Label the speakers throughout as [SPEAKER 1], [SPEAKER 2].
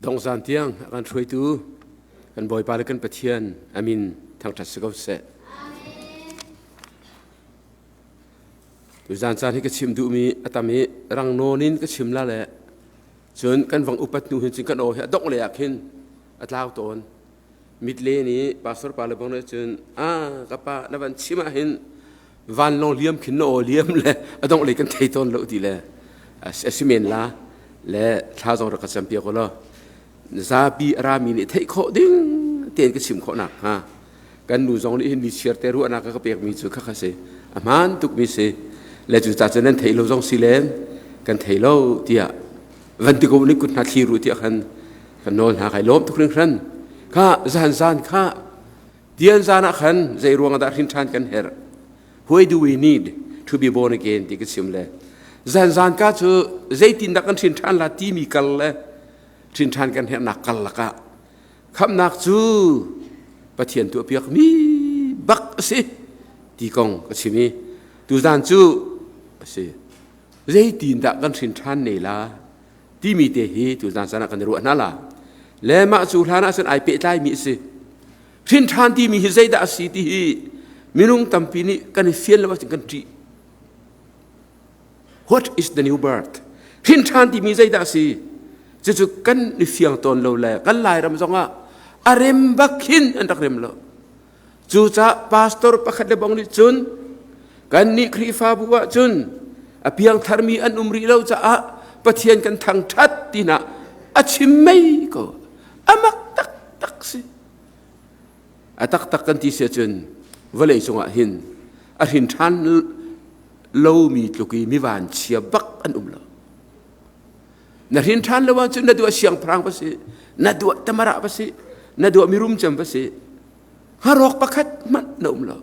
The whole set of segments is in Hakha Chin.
[SPEAKER 1] Dongzan tiang a kan hruaitu kan Bawipa le kan Pathian amin thangṭhat si ko seh. Tuzan caan hi ka chim duhmi a tam i rang nawn in ka chim la le cun kan vang upat hnu hin cun kan aw hi a dongh lei ah khin a tlau tawn. Mit le nih pastor pa le bang nih cun a ka pa na van chim ah hin vanlawng liam khin na aw liam le a dongh lei kan thei tawn lo ti le a si men la le thla zong rak ka cam piak law zapi a rami nih theih khawh ding tein ka chim khawh nak hnga kan nu zong nih hin ni chiar te ruahnak ka pek mi cu khakha si a hmaan tuk mi si le cu ca cu nan thei lo zong si len kan thei lo tiah van ti ko nih kut hna thli ru tiah khan kan nawl hna kai lawm tuk hringhran kha zan zan kha Tian zan ah khan zei ruang dah hrin ṭhan kan herh? Why do we need to be born again ti ka chim le zan zan ka cu zeitin dah kan hrin ṭhan la timi kal le hrin ṭhan kan herhnak kal lakah khamhnak cu Pathian tuahpiak mi bak a si ti kong ka chim i tuzan cu a si zeitin dah kan hrin ṭhan ne la timi te hi tuzan caan ah kan i ruah hna la le mah cu hlan ah cun ai pehtlai mi a si hrin ṭhan timi hi zeidah a si ti hi minung tampi nih kan i fian lo ahcun kan ṭih what is the new birth hrin ṭhan timi zeidah a si cucu kan i fiang tawn lo le kan lairam zongah a rem bak hin an rak rem lo Cucaah pastor pakhat le bang nih cun kannih Khrihfabu ah cun a piangtharmi an um rih lo caah Pathian kan thangṭhat tina a chim mei ko. A mak taktak si. A taktak kan ti si ahcun vawlei cungah hin a hrin ṭhan lomi tluk i mi vanchia bak an um lo. Na hrin ṭhan lo ahcun na duah siangpahrang va si, na duah tamara va si, na duah mirum cem va si, Hngarawk pakhat hmanh na um lo.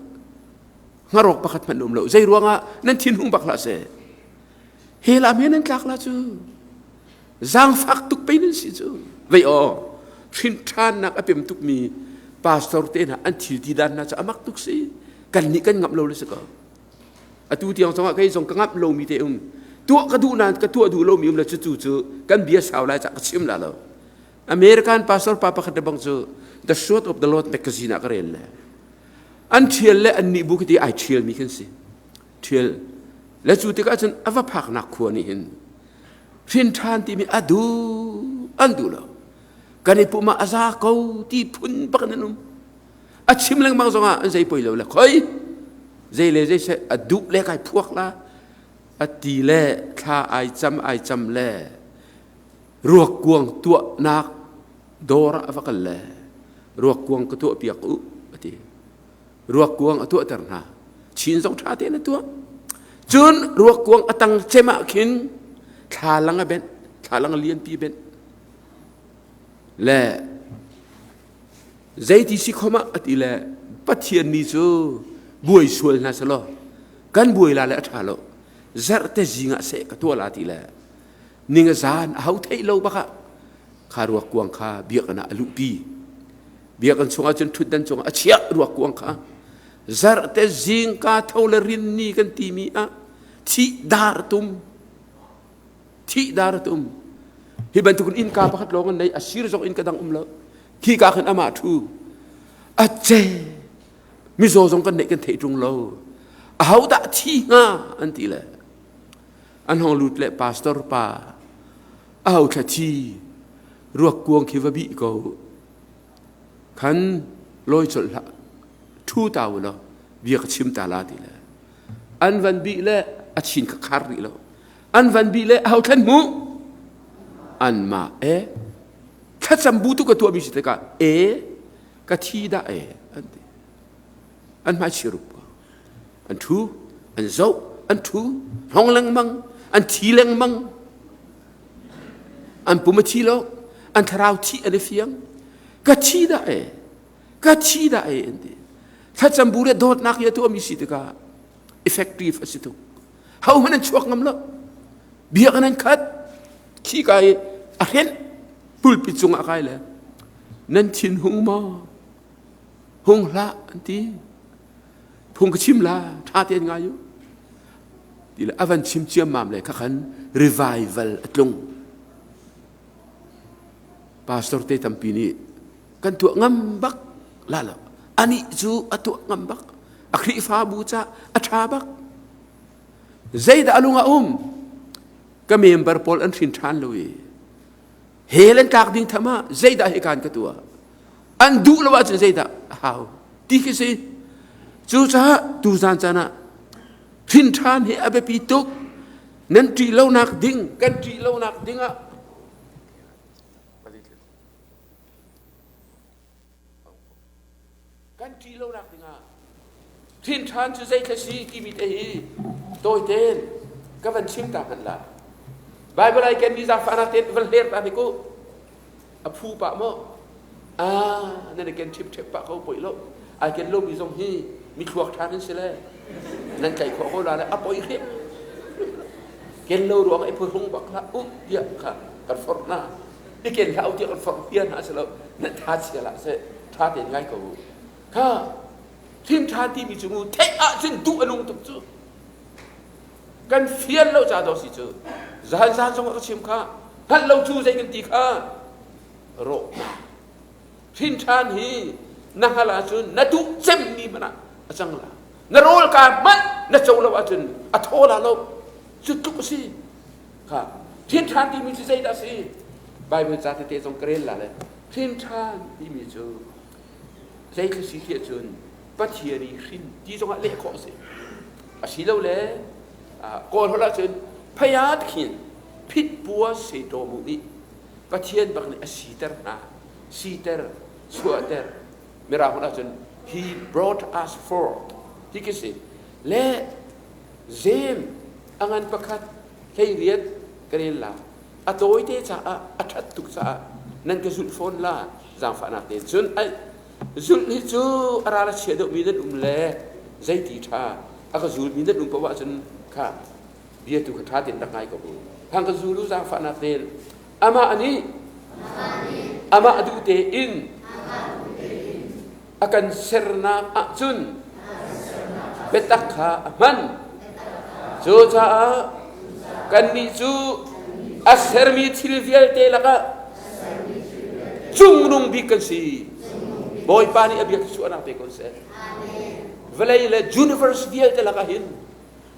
[SPEAKER 1] Hngarawk pakhat hmanh na um lo. Zei ruangah nan thin hung bak hlah seh. He lam he nan tlak la cu. Zaangfak tuk pei nan si cu. Vei aw, hrin ṭhannak a pem tukmi pastor te hna an thil ti dan hna cu amak tuk si. Kan nih kan ngamh lo le si ko. Atu tiang zongah kei zong ka ngamh lomi te um. Tuah ka duh nain ka tuah duh lomi um le cu cu cu kan bia sau lai cah ka chim la lo. American pastor pa pakhat le bang cu The Sword of the Lord magazine ah ka rel le an ṭhial le an nih bu khi ti ai ṭhial mi khin si ṭhial le cu tikah cun a va phaknak khua nih hin hrin ṭhan timi a duh an duh lo kan i pum ah a za ko ti phun bak in an um a chim lengmang zongah an zei poi lo le khoi zei le zei seh a duh le kai phuak la a ti le thla ai cam ai cam le Ruakkuang tuahnak dawr ah a va kal le ruakkuang ka tuahpiak u a ti. Ruakkuang a tuahter hna. Chin zong ṭha tein a tuah. Cun ruakkuang a tang cem ah khin thlalang a benh, thlalang a lianpi benh. Le zeiti si khom ah a ti le Pathian ni cu buai sual hna selaw kan buai la le a ṭha lo. Zarhte zing ah seh ka tuah la ti le ning a zan a ho theih lo bak ah kha ruak kuang kha biakinn ah a luhpi biakinn chungah cun ṭhutdan cungah a chiah ruak kuang kha zarhte zingka tho le rin ni kan timi ah thih dar tum thih dar tum hi bantukin innka pakhat lawng an nei a sir zong innka dang um lo khi ka khin amah ṭhu a ce mizaw zong kan neih kan theih ṭung lo aho dah thi hnga an ti le An hong lut le pastor pa a ho thla thi ruak kuang khi va bih ko khan lawi colh hlah thu ta u law bia ka chim ta la ti le an van bih le a chin kha khar rih lo an van bih le a ho thlan mu an ma e thlacam bu tu ka tuah mi si tikah e ka thi dah e an ti an hmai chirup an ṭhu an zoh an ṭhu hlong lengmang an thi lengmang an pum a thi lo an thlarau thi an i fiang ka thi dah e ka thi dah e an ti thlacam bu le dawtnak i a tuahmi si tikah effective a si tuk ho hmanh an chuak ngam lo biakinn an khat khi ka i a hrenh pulpit cungah kai le nan thin hung maw hung hlah an ti phung ka chim la ṭha tein ngai u ti le a van chim ciammam le khakhan revival a tlung. Pastor te tampi nih kan tuah ngam bak la lo. Anih cu a tuah ngam bak. A Khrihfabu ca a ṭha bak. Zeidah a lung a um? Ka member pawl an hrin ṭhan lo i hell an tlak ding tham ah zeidah hi kan ka tuah? An duh lo ahcun zeidah a hau? Ti khi si. Cucaah tuzan caan ah hrin ṭhan hi a biapi tuk. Nan ṭih lonak ding, kan ṭih lonak ding ah Kan ṭih lonak dingah ṭhin ṭhan cu zeithla si timi te hi tawi tein ka van chim ta hmanh la. Bible ai kenmi zaangfahnak tein van hler ta hnik u. A phu pah maw? Ah, nan i ken ṭhipṭhep pah ko poi lo. Ai ken lomi zong hi mi thluak ṭha nan si le nan tlaih khawh ko la le a poi hrim. Ken lo ruang i phuhrung bak hlah u tiah kha kan forh hna. I ken hlah u tiah kan forh bia hna si lo. Nan tha chia lah seh ṭha tein ngai ko u. Kha thim ṭha timi cu mu theih ahcun duh a nung tuk cu. Kan fian lo ca daw si cu. Zan zan zong ah ka chim kha. Hngalh lo cu zei kan ti kha. Rawhnak. Hrin ṭhan hi na hngalh ahcun na duh cemmi hmanh ah a cang la. Na rawl ka hmanh na co lo ahcun a thaw la lo. Cu tluk a si. Kha hrin ṭhan timi cu zeidah a si? Bible ca tete zong ka rel la le hrin ṭhan timi cu zeithil si ti ahcun Pathian i hrin ti zongah leh khawh a si. Asilole Kawl holh ahcun phayat khin phit pua se taw mu nih Pathian bak nih a siter hna, siter, chuahter. Mirang holh ahcun he brought us forth ti khi si. Le Zem a ngan pakhat 18 ka rel la. A tawite caah a ṭhat tuk caah nan ka zulh fawn la zaangfahnak tein cun ai zulh hi cu a ral a chia deuhmi nan um le zeiti ṭha a ka zulmi nan um paoh ahcun kha bia tu kha ṭha tein rak ngai ko u. Hang ka zul u zaangfahnak tein amah nih amah duh tein a kan sernak ahcun biatak kha a hman. Cucaah kannih cu a sermi thil vialte lakah cungnung bik kan si. Bawipa nih a bia thluachuahnak pe ko seh. Vawlei le universe vialte lakah hin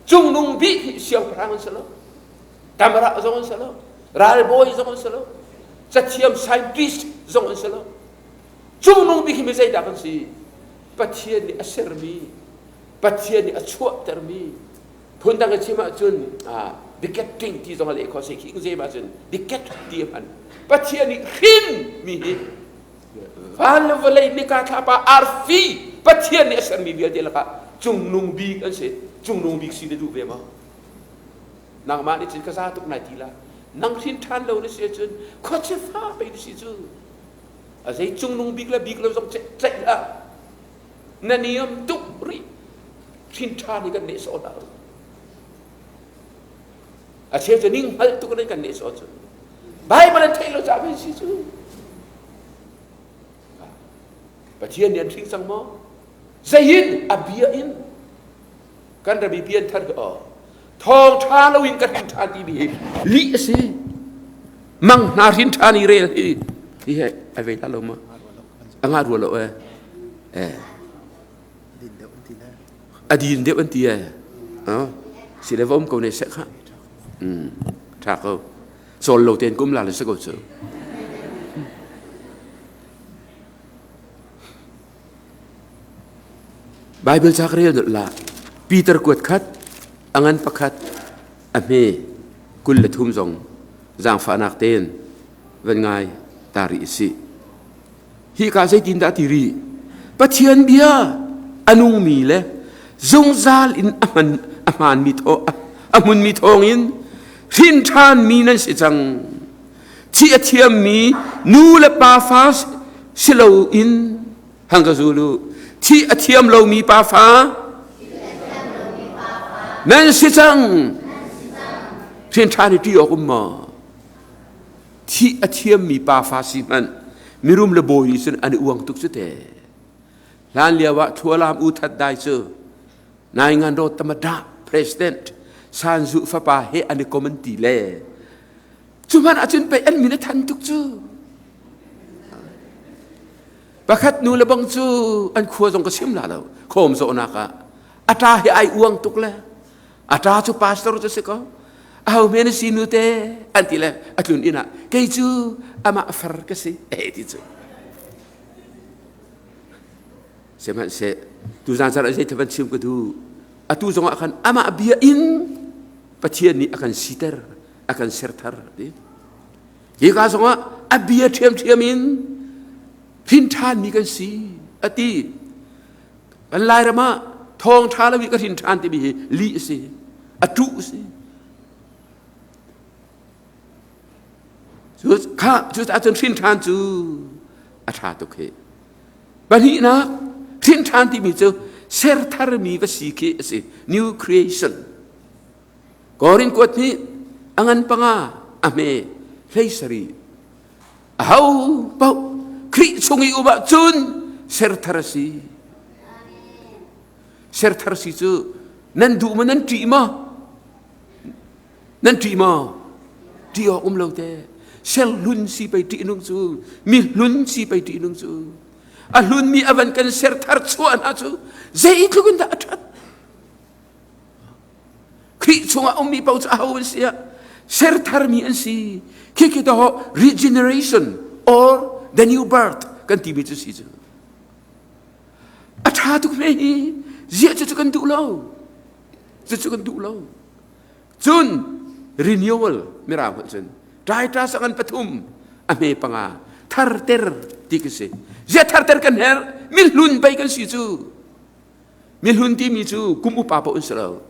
[SPEAKER 1] cungnung bik hi siangpahrang an si lo. Tamara zong an si lo. Ralbawi zong an si lo. Cathiam scientist zong an si lo. Cungnung bik hi mi zeidah kan si? Pathian nih a sermi, Pathian nih a chuahtermi, phundang in chim ahcun begetting ti zong a leh khawh si khi zem ahcun beget ti a hman. Pathian nih hrin mi hi van le vawlei nika thlapa arfi Pathian nih a sermi vialte lakah cungnung bik an si. Cungnung bik si na duh ve maw? Nangmah nih cun ka za tuk nai ti la. Nang hrin ṭhan lo na si ahcun khuachia fa pei na si cu. A zei cungnung bik le bik lo zong tlaih hlah. Na niam tuk rih. Hrin ṭhan hi kan nehsawh hlah. A cheu cu ning hngalh tuk in kan nehsawh cu. Bible an theih lo caah pei si cu. Pathian nih an hring cang maw? Zei in? A bia in. Kan rabi pian thar hi aw. Thawng ṭha lo in ka hrin ṭhan timi hi lih a si. Mang hna hrin ṭhan i rel hi hi he ai vei lo ma? A nga rua lo eh. Eh. A din deuh an ti eh. Si le va um ko ne seh kha. Ṭha ko. Cawl lo tein kum la le si ko cu. Bible ca ka rel nolh la. Peter kuat khat, a ngan pakhat, a hme 23 zong zaangfahnak tein van ngai ta rih sih. Hi ka zeitin dah ti rih? Pathian bia a nungmi le zungzal in a hman a hmaanmi thaw a hmunmi thawngin hrin ṭhanmi nan si cang. Thi a thiammi nu le pa fa si loin hang ka zul u. Thi a thiam lomi pa fa nan si cang. Hrin ṭhan i ṭih awk um maw? Thi a thiammi pa fa si hmanh mirum le bawi nih cun an i uang tuk cu te. Hlan lio ah Thualam U That Dai cu Naingan Road Tamada President Sanzu fapa he an i kom an ti le cu hmanh ahcun pei an min a than tuk cu. Pakhat nu le bang cu an khua zong ka chim la lo. Khawm zawhnak ah a ṭa hi ai uang tuk le a ṭa cu pastor cu si ko. Aho men a si nu te an ti le a tlun inn ah kei cu amah far ka si eh ti cu. Sihmanhseh tuzaan caan ah zei van chim ka duh. Atu zong ah khan amah bia in Pathian nih a kan siter, a kan serthar ti. Hika zongah a bia ṭhiamṭhiam in hrin ṭhanmi kan si a ti. Kan Lairam ah thawng ṭha lo i ka hrin ṭhan timi hi lih a si, a ṭuh a si. Cu kha cucaah cun hrin ṭhan cu a ṭha tuk hi. Pahnihnak hrin ṭhan timi cu ser tharmi va si khi a si. New creation. Korin kuat nih a ngan panga a hme hlei sarih aho paoh Khrih chung i um ahcun serthar a si. Serthar si cu nan duh maw nan ṭih maw? Nan ṭih maw? Ṭih awk um lo te. Ser hlun si pei ṭih nung cu, mi hlun si pei ṭih nung cu. A hlunmi a van kan serthar chuah hna cu zeitluk in dah a ṭhat. Khrih chungah ummi paoh cu aho an si ah sertharmi an si. Khi to regeneration or the new birth kan timi cu si cu. A ṭha tuk hme hi ziah cu kan duh lo. Cucu kan duh lo. Cun renewal mirang holh cun Titus a ngan pathum a hme panga tharter ti ka si. Ziah tharter kan herh mi hlun pei kan si cu. Mihlun timi cu kum upa paoh an si lo.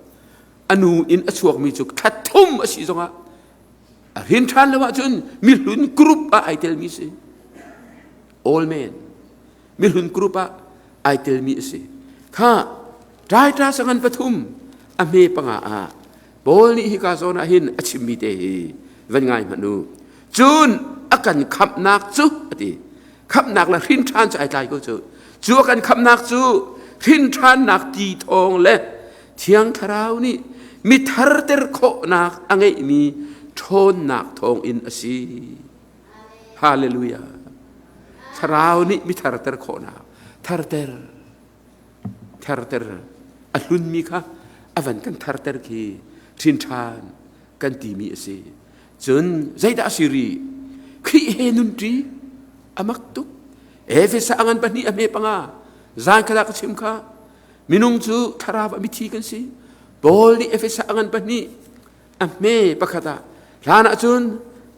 [SPEAKER 1] A nu in a chuakmi cu thla thum a si zongah a hrin ṭhan lo ahcun mihlun group ah ai telmi si. Old man. Mihlun group ah ai telmi a si. Kha Titus a ngan pathum a hme panga ah Paul nih hika zawn ah hin a chimmi te hi van ngai hmanh u. Cun a kan khamhnak cu a ti. Khamhnak le hrin ṭhan cu ai tlai ko cu. Cu a kan khamhnak cu hrin ṭhannak ti thawng le Thiang Thlarau nih mi tharter khawhnak a ngeihmi ṭhawnnak thawng in a si. Hallelujah. Thlarau nih mi tharter khawhnak tharter tharter a hlunmi kha a van kan tharter khi hrin ṭhan kan timi a si. Cun zeidah a si rih? Khrih he nunṭi a mak tuk. Efesa a ngan pahnih a hme panga zan khat ah ka chim kha minung cu thlarau ah mithi kan si. Paul nih Efesa a ngan pahnih a hme pakhat ah hlan ah cun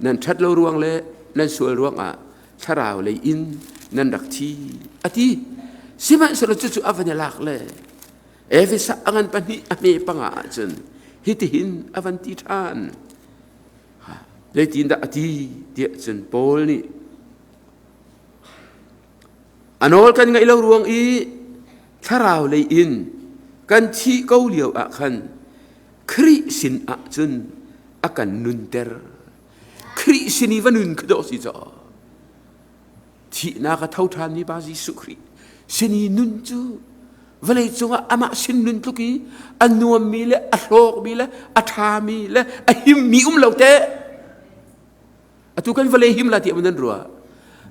[SPEAKER 1] nan ṭhat lo ruang le nan sual ruangah thlarau lei in nan rak thi a ti. Sihmanhsehlaw cucu a van i lak le Efesa a ngan pahnih a hme panga ahcun hitihin a van ti ṭhan. Zeitindah a ti tiah cun Paul nih a nawl kan ngaih lo ruang i thlarau lei in kan thih ko lio ah khan Khrih sin ah cun a kan nunter. Khrih sin i va nun khi dawh si caw. Thihnak a tho ṭhanmi Pa Jesuh Khrih sin i nun cu vawlei cungah amah sin nun tluk i a nuammi le a hlawkmi le a ṭhami le a himmi um lo te. Atu kan vawlei him la tiah nan ruah.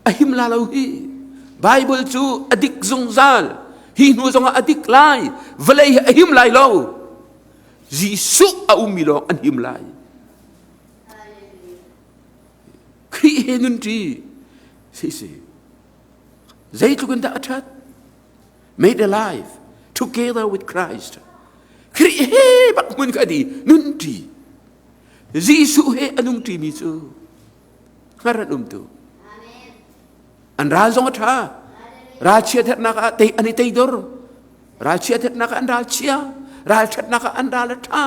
[SPEAKER 1] A him la lo hi. Bible cu a dik zungzal. Hi hnu zongah a dik lai. Vawlei hi a him lai lo. Jesuh a ummi lawng an him lai. Khrih he nunṭi si si zeitluk in dah a ṭhat made alive together with Christ Khrih he bak hmun kha di nunṭi Jesuh he a nungṭimi cu hngar an um tu an ral zong a ṭha ralchia thernak ah tei an i teidor ralchia thernak ah an ralchia ralṭhatnak ah an ral a ṭha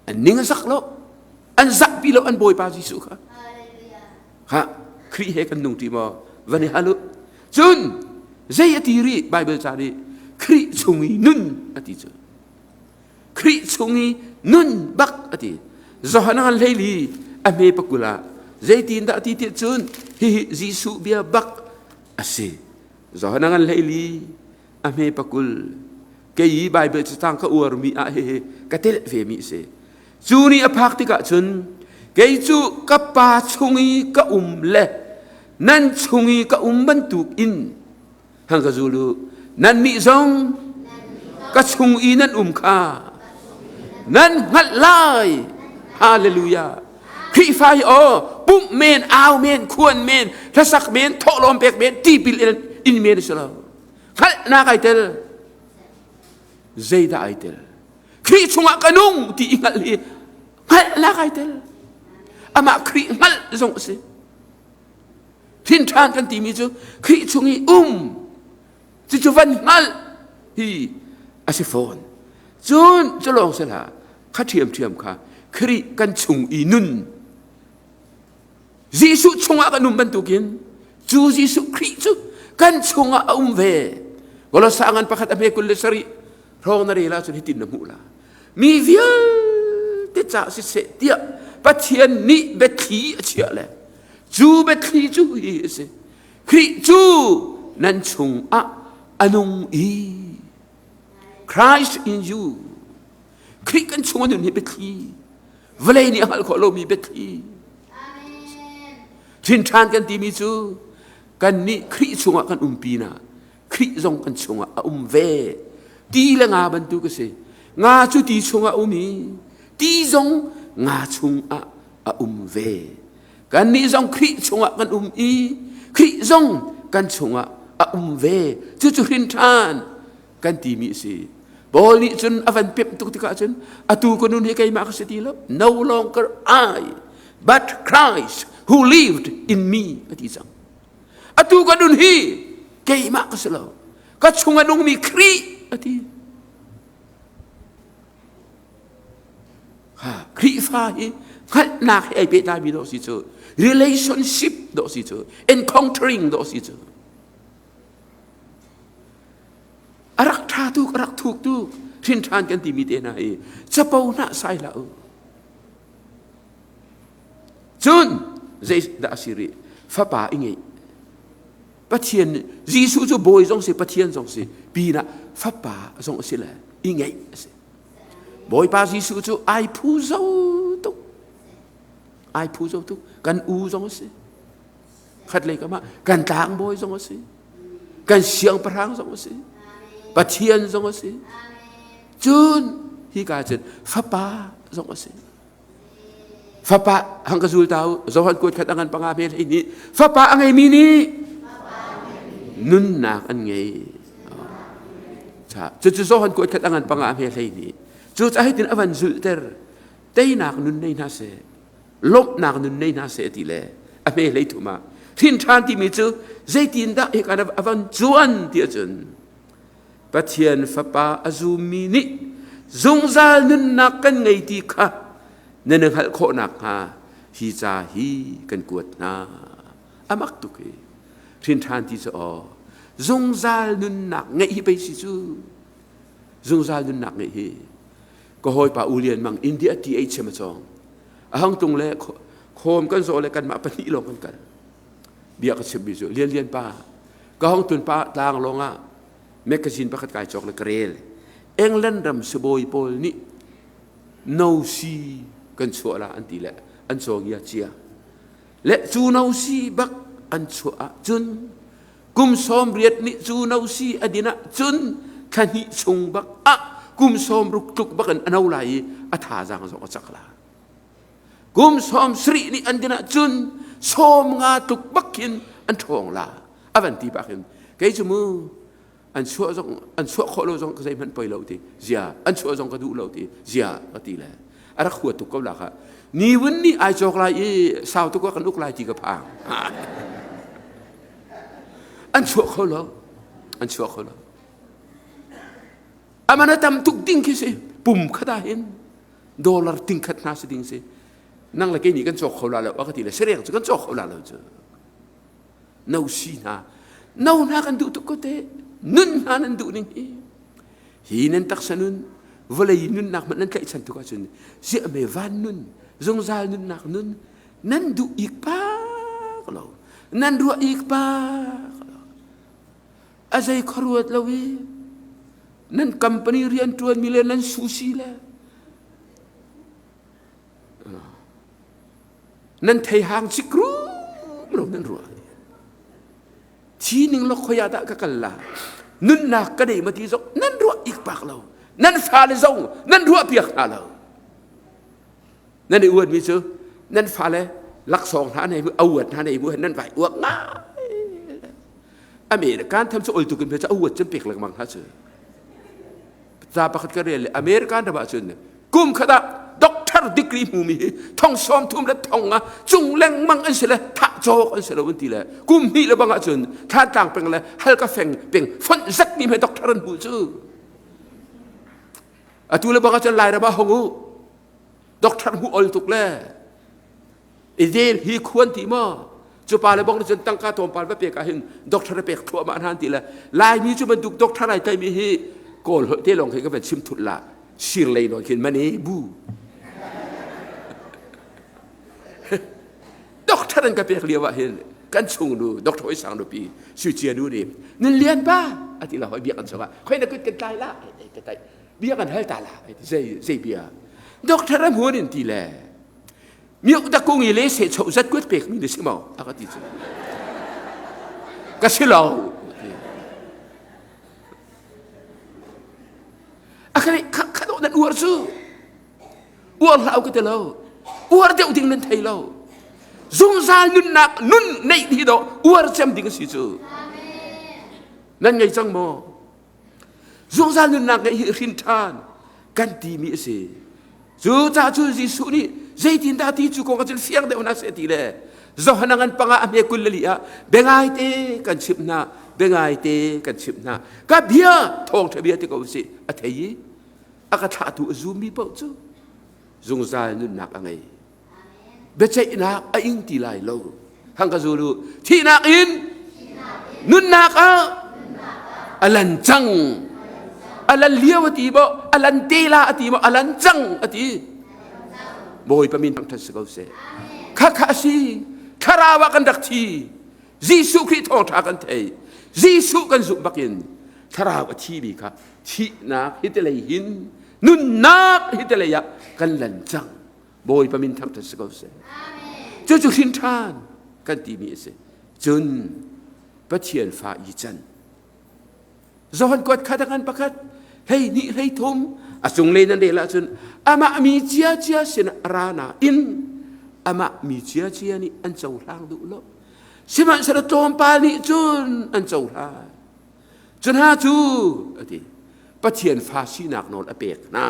[SPEAKER 1] an ning a zak lo an zahpi lo an bawipa Jesuh kha ha Khrih he kan nung ṭi maw van i hal u cun zei a ti rih Bible ca nih Khrih chung i nun a ti cu Khrih chung i nun bak a ti Johan ngan hleili a hme pakul ah zeitin dah ti ti cun hihi Jesuh bia bak a si Johan ngan hleili a hme pakul kei i Bible cacang ka uarmi ah hihi ka telh vemi a si. Cu ni a phak tikah cun kei cu ka pa chung i ka um le Nan chung i ka um bantuk in hang ka zul u. Nannih zong ka chung i nan um kha nan hngalh lai. Hallelujah. Khrihfa hi aw pumh men, au men, khuan men, hlasak men, thawhlawm pek men, tipil in men a si lo. Hngalhnak ai tel. Zeidah ai tel? Khrih chungah ka nung ti i hngalh hi hngalhnak ai tel. Amah Khrih hngalh zong a si. Thin ṭhan kan timi cu Khrih chung i um cucu van hngalh hi a si fawn. Cun cu lawng si hlah kha ṭhiamṭhiam kha Khrih kan chung i nun Jesuh chungah kan um bantukin cu Jesuh Khrih cu kan chungah a um ve. Kolosa ngan pakhat a hme 27 hrawng na rel ahcun hitin na hmuh la. Mi vialte ca siseh tiah Pathian nih biathli a chiah le cu biathli cu hi a si. Khrih cu nan chungah a nung i Christ in you. Khrih kan chung a nun hi biathli. Vawlei nih a hngalh khawh lomi biathli. Thin ṭhan kan timi cu kannih Khrih chungah kan um pinah Khrih zong kan chungah a um ve. Ti le nga bantuk a si. Nga cu ti chungah um i ti zong nga chungah a um ve. Kannih zong Khrih chungah kan um i Khrih zong kan chungah a um ve. Cucu hrin ṭhan kan timi a si. Paul nih cun a van pemh tuk tikah cun atu ka nun hi keimah ka si ti lo. No longer I, but Christ who lived in me a ti cang. Atu ka nun hi keimah ka si lo. Ka chung a nungmi Khrih a ti. Ha, Khrihfa hi hngalhnak he ai pehtlaimi dawh si cu relationship dawh si cu encountering dawh si cu A rak ṭha tuk, a rak thuk tuk. Hrin ṭhan kan timi te hna hi capo hna sai hlah u. Cun zeidah a si rih? Fapa i ngeih. Pathian Jesuh cu bawi zong si, Pathian zong si, pinah fapa zong a si le i ngeih a si. Bawipa Jesuh cu ai phu zo tuk. Ai phu zo tuk. Kan u zong a si. Khatlei kam ah kan tlangbawi zong a si. Kan siangpahrang zong a si. Pathian zong a si. Cun hika cun fapa zong a si. Fapa hang ka zul ta u Johan kuat khat angan panga hmel hei nih fapa a ngeimi nih nunnak an ngei. Cucu Johan kuat khat angan panga hmel hlei nih cu ca hitin a van zulhter teinak nun nei hna seh lawmhnak nun nei hna seh ti le a hme hlei thum ah hrin ṭhan timi cu zeitindah hika a van cuan ti ahcun Pathian Fapa a zummi nih zungzal nunnak kan ngei ti kha nan i hngalh khawh nakhnga hi ca hi kan kuat hna. A mak tuk hi. Hrin ṭhan ti cu aw zungzal nunnak ngeih hi pei si cu. Zungzal nunnak ngeih hi. Ka hawipa U Lian Mang India TH a cawng. A hang tung le khawm kan zawh le kanmah pahnih lawng kan kal. Bia ka chimmi cu Lian Lian pa ka hong tun pa tlang lawng ah magazine pakhat kai cawk le ka rel. England ram sibawi pawl nih no si kan chuah la an ti le an cawngia cia. Le cu no si bak an chuah ah cun Kum 80 nih cu no si a din ah cun thla hnih chung bak ah kum 60 tluk bak in a no lai i a thazaang zong a cak la. Kum 70 nih an din ah cun 50 tluk bak khin an ṭhawng la. A van ti bak hin kei cu mu an chuah zong an chuah khawh lo zong ka zeihmanh poi lo ti zia an chuah zong ka duh lo ti zia ka ti le a rak hua tuk ko la kha ni vun nih ai cawk lai i sau tuk kan uk lai ti ka phang An chuah kho lo. An chuah kho lo. Aman a tam tuk ding khi si. Pum khat ah hin dollar ting khat hna si ding si. Nang le kei nih kan cawk kho la lo. A ka ti le sareng cu kan cawk kho la lo cu. No si hna. No hna kan duh tuk ko te. Nun hna nan duh ning hi. Hi nan taksa nun vawlei nunnak hmanh nan tlaihchan tuk ahcun ziah me van nun zungzal nunnak nun nan duh ik pak lo nan ruah ik pak lo a zei khuaruat lo i nan company rian ṭuanmi le nan sushi le nan thei hang cikrum lo nan ruah. Thi ning lo khoi ah dah ka kal la? Nunnak ka nei ma ti zong nan ruah ik bak lo. Nan fale zong nan ruah piak hna lo. Nan i uat mi cu nan fale laksawng hna nei bu auat hna nei bu nan vai uak ngai. American tham cu ol tukin pe cu auat cun pek lengmang hna cu. Ca pakhat ka rel le American ram ahcun kum khat ah doctor degree hmumi hi thong sawm thum le thong nga cung lengmang an si le thah cawk an si lo an ti le kum hnih le bang ahcun Thantlang peng le Halka feng peng fonh zat mi he doctor an hmu cu. Atu le bang ahcun Lairam ah hong u doctor hmu ol tuk le Idel hi khuan ti maw cu pa le bong cun tangka tlawmpal va pek ah hin doctor a pek thluahmah hna ti le Laimi cu bantuk doctor ai tlaimi hi kawl holh te lawng khi ka van chim thut la sir lei nawn khin mani bu doctor an ka pek lio ah hin kan chung nu doctor hoi sang nupi sui cia nu nih nun lian pa ati la hoi biak an chungah khoi na kut kan tlai la ka tai bia kan hal ta la zei zei bia doctor a hmun in ti le miuk da kung i le se cho zat kuat pek mi na si maw a ka ti cu ka si lo a ka kha kha nan uar cu uar hlah ka ti lo uar deuh ding nan thei lo zungzal nunnak nun neih hi do uar cem ding a si cu nan ngei cang maw Zungzal nunnak ngeih hi hrin ṭhan kan timi a si. Cu caah cu Jesuh nih zeitindah ti cu kong ahcun fiang deuh hna seh ti le Johan ngan panga a hme kul le li ah biangaite kan chimh hna biangaite kan chimh hna ka bia thawngṭha bia ti ko sih a thei i a ka thlahtu a zummi paoh cu zungzal nunnak a ngei biaceihnak a ing ti lai lo hang ka zul u thihnak in nunnak ah a lan cang a lan lio a ti maw a lan te la a ti maw a lan cang a ti bawipa min thangṭhat si ko seh kha kha a si thlarau ah kan rak thi Jesuh Khrih thawngṭha kan thei Jesuh kan zumh bakin thlarau a thimi kha thihnak hi te lei hin nunnak hi te lei ah kan lan cang Bawipa min thangṭhat si ko seh. Cucu hrin ṭhan kan timi a si. Cun Pathian fa i can. Johan kuat khat a ngan pakhat, hlei hnih hlei thum, a cunglei nan rel ahcun amah mi ciacia sin ra nain amah mi ciacia nih an cohlang duh lo. Sihmanhsehlaw tlawmpal nih cun an cohlan. Cu hna cu a ti Pathian fa sinak nawl a pek hna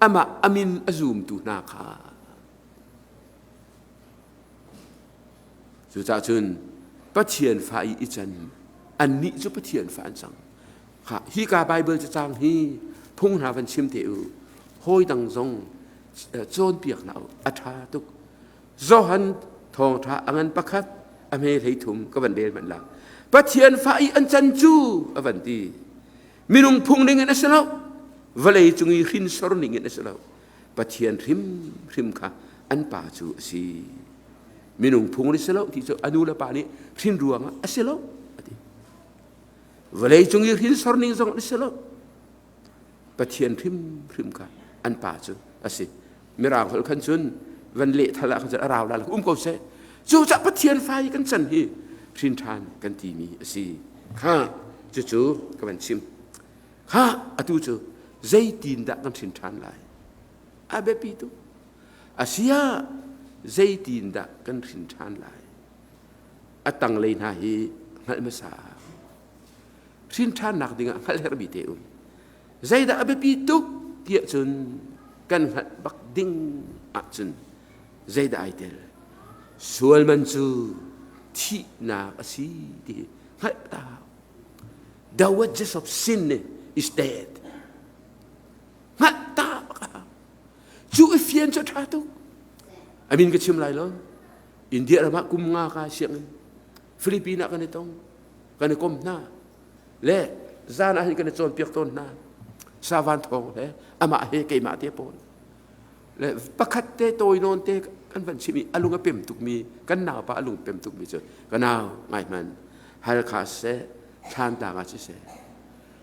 [SPEAKER 1] amah a min a zumtu hna kha cucaah cun Pathian fa i i can annih cu Pathian fa an cang kha hi ka Bible cacang hi phung hna van chim te u hawi dang zong cawnpiak hna u a ṭha tuk Johan thawngṭha a ngan pakhat a hme hlei thum ka van rel hmanh la. Pathian fa i an can cu a van ti. Minung phung ning in a si lo. Vawlei cung i hrinsor ning in a si lo. Pathian hrimhrim kha an pa cu a si. Minung phung in a si lo ti cu a nu le pa nih hrin ruangah a si lo a ti. Vawlei cung i hrinsor ning zong a si lo. Pathian hrimhrim kha an pa cu a si. Mirang holh khan cun van leh thal ah khan cun a rau la um ko seh. Cucah Pathian fa i kan can hi hrin ṭhan kan timi a si. Kha cucu ka van chim. Kha atu cu zeitin dah kan hrin ṭhan lai? A biapi tuk. Asia zeitin dah kan hrin ṭhan lai? A tanglei hna hi hngalh hmasa. Hrin ṭhannak dingah hngalh herhmi te um. Zeidah a biapi tuk tiah cun kan hngalh bak ding ahcun zeidah ai tel? Sual man cu thihnak a si ti hngalh ta. The wages of sin is death. Hngalh ta bak a hau. Cu i fian cu a ṭha tuk. A min ka chim lai lo. India ram ah kum nga ka sianginn. Philippines ah kan i tong. Kan i kom hna. Le zan ah hin kan i cawnpiak tawn hna. Savan thawng le amah he keimah te pawl. Le pakhat te tawi nawn te kan van chim i a lung a pem tukmi kan naupa a lung pem tukmi cu ka nau ngai hman Halkha siseh Thlantlang ah siseh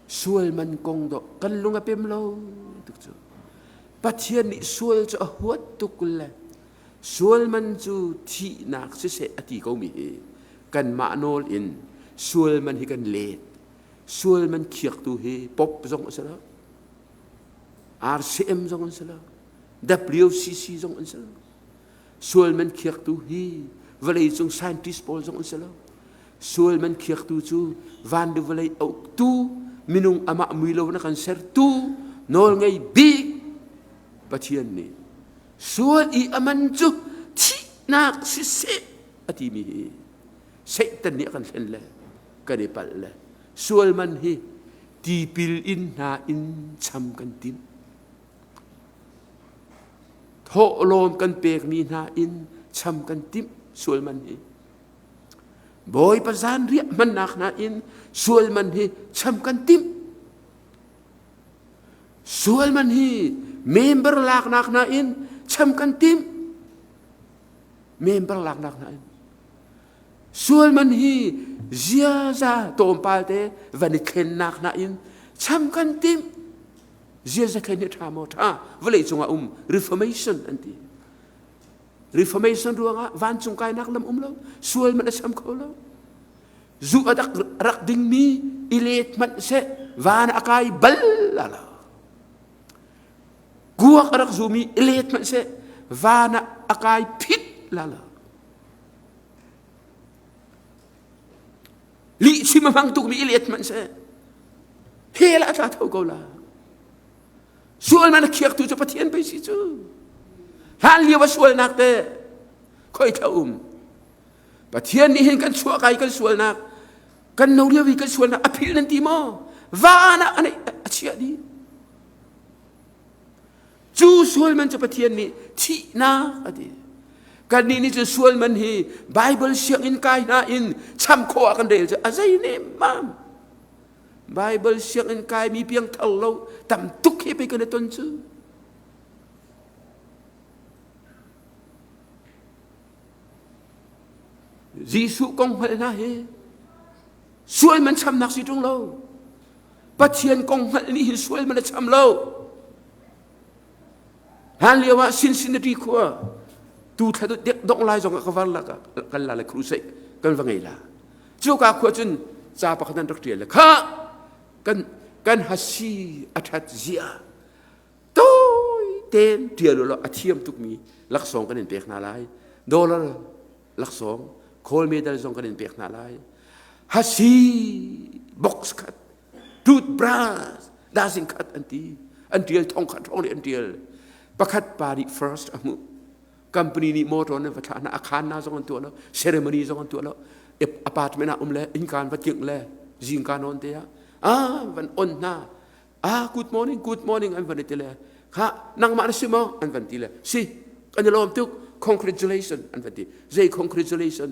[SPEAKER 1] sual man kong dawh kan lung a pem lo tuk cu Pathian nih sual cu a huat tuk le sual man cu thihnak siseh a ti komi hi kanmah nawl in. Sual man hi kan let. Sual man khiaktu hi pop zong a si lo. RCM zong an si lo. WCC zong an si lo. Sual man khiaktu hi vawleicung scientist pawl zong an si lo. Sual man khiaktu cu van le vawlei a uktu minung amah mui lo na kan sertu nawlngei bik Pathian nih sual i a man cu thihnak siseh a timi hi Satan nih a kan hlen le kan i palh le sual man hi tipil in hna in cham kan tim. Thawhlawm kan pekmi hna in cham kan timh sual man hi. Bawipa zanriah hmannak hna in sual man hi cham kan timh. Sual man hi member laknak hna in cham kan timh. Member laknak hna in. Sual man hi ziaza tlawmpal te van i thlennak hna in cham kan timh. Ziaza thlen hi ṭha maw ṭha? Vawlei cungah um reformation an ti. Reformation ruangah vancung kainak lam um lo, sual man a cham kho lo. Zu a rak, rak dingmi i let hmanh seh van a kai bal la lo. Kuak a rak zumi i let hmanh seh van ah a kai phit la lo. Lihchim a hmang tukmi i let hmanh seh hell ah a tla tho ko la. Sual man a khiaktu cu Pathian pei si cu. Hlan lio a sualnak te khoi thla um. Pathian nih hin kan chuah kai kan sualnak kan no lio i kan sualnak a philh nan ti maw? Van ah a chiah dih. Cu sual man cu Pathian nih thihnak a ti. Kannih nih cun sual man hi Bible sianginn kai hna in cham khawh ah kan rel cu a zei nemmam. Bible sianginn kaimi piangthar lo tam tuk hi pei kan i ton cu. Jesuh kong hngalh hna hi sual man chamnak si ṭung lo. Pathian kong hngalh nih hin sual man a cham lo. Hlan lio ah Cincinnati khua tu thla dek dong lai zong ah ka var la kan la le crusade kan va ngei la. Cuka khua cun ca pakhat an rak ṭial le kha kan kan hasi a ṭhat zia tawi tein ṭial u law a thiam tukmi laksawng kan in pek hna lai. Dollar laksawng gold medal zong kan in pek hna lai. Hasi box khat toothbrush dazing khat an ti an ṭial thong khat hrawng nih an ṭial pakhat pa nih first a hmuh company nih motor nan va thlah hna a khan na zong an tuah lo ceremony zong an tuah lo apartment ah um le innka an va tingh le zingka nawn te ah ah van on hna ah good morning good morning an van ti le kha nangmah na si maw an van ti le si kan i lawm tuk congratulation an van ti zei congratulation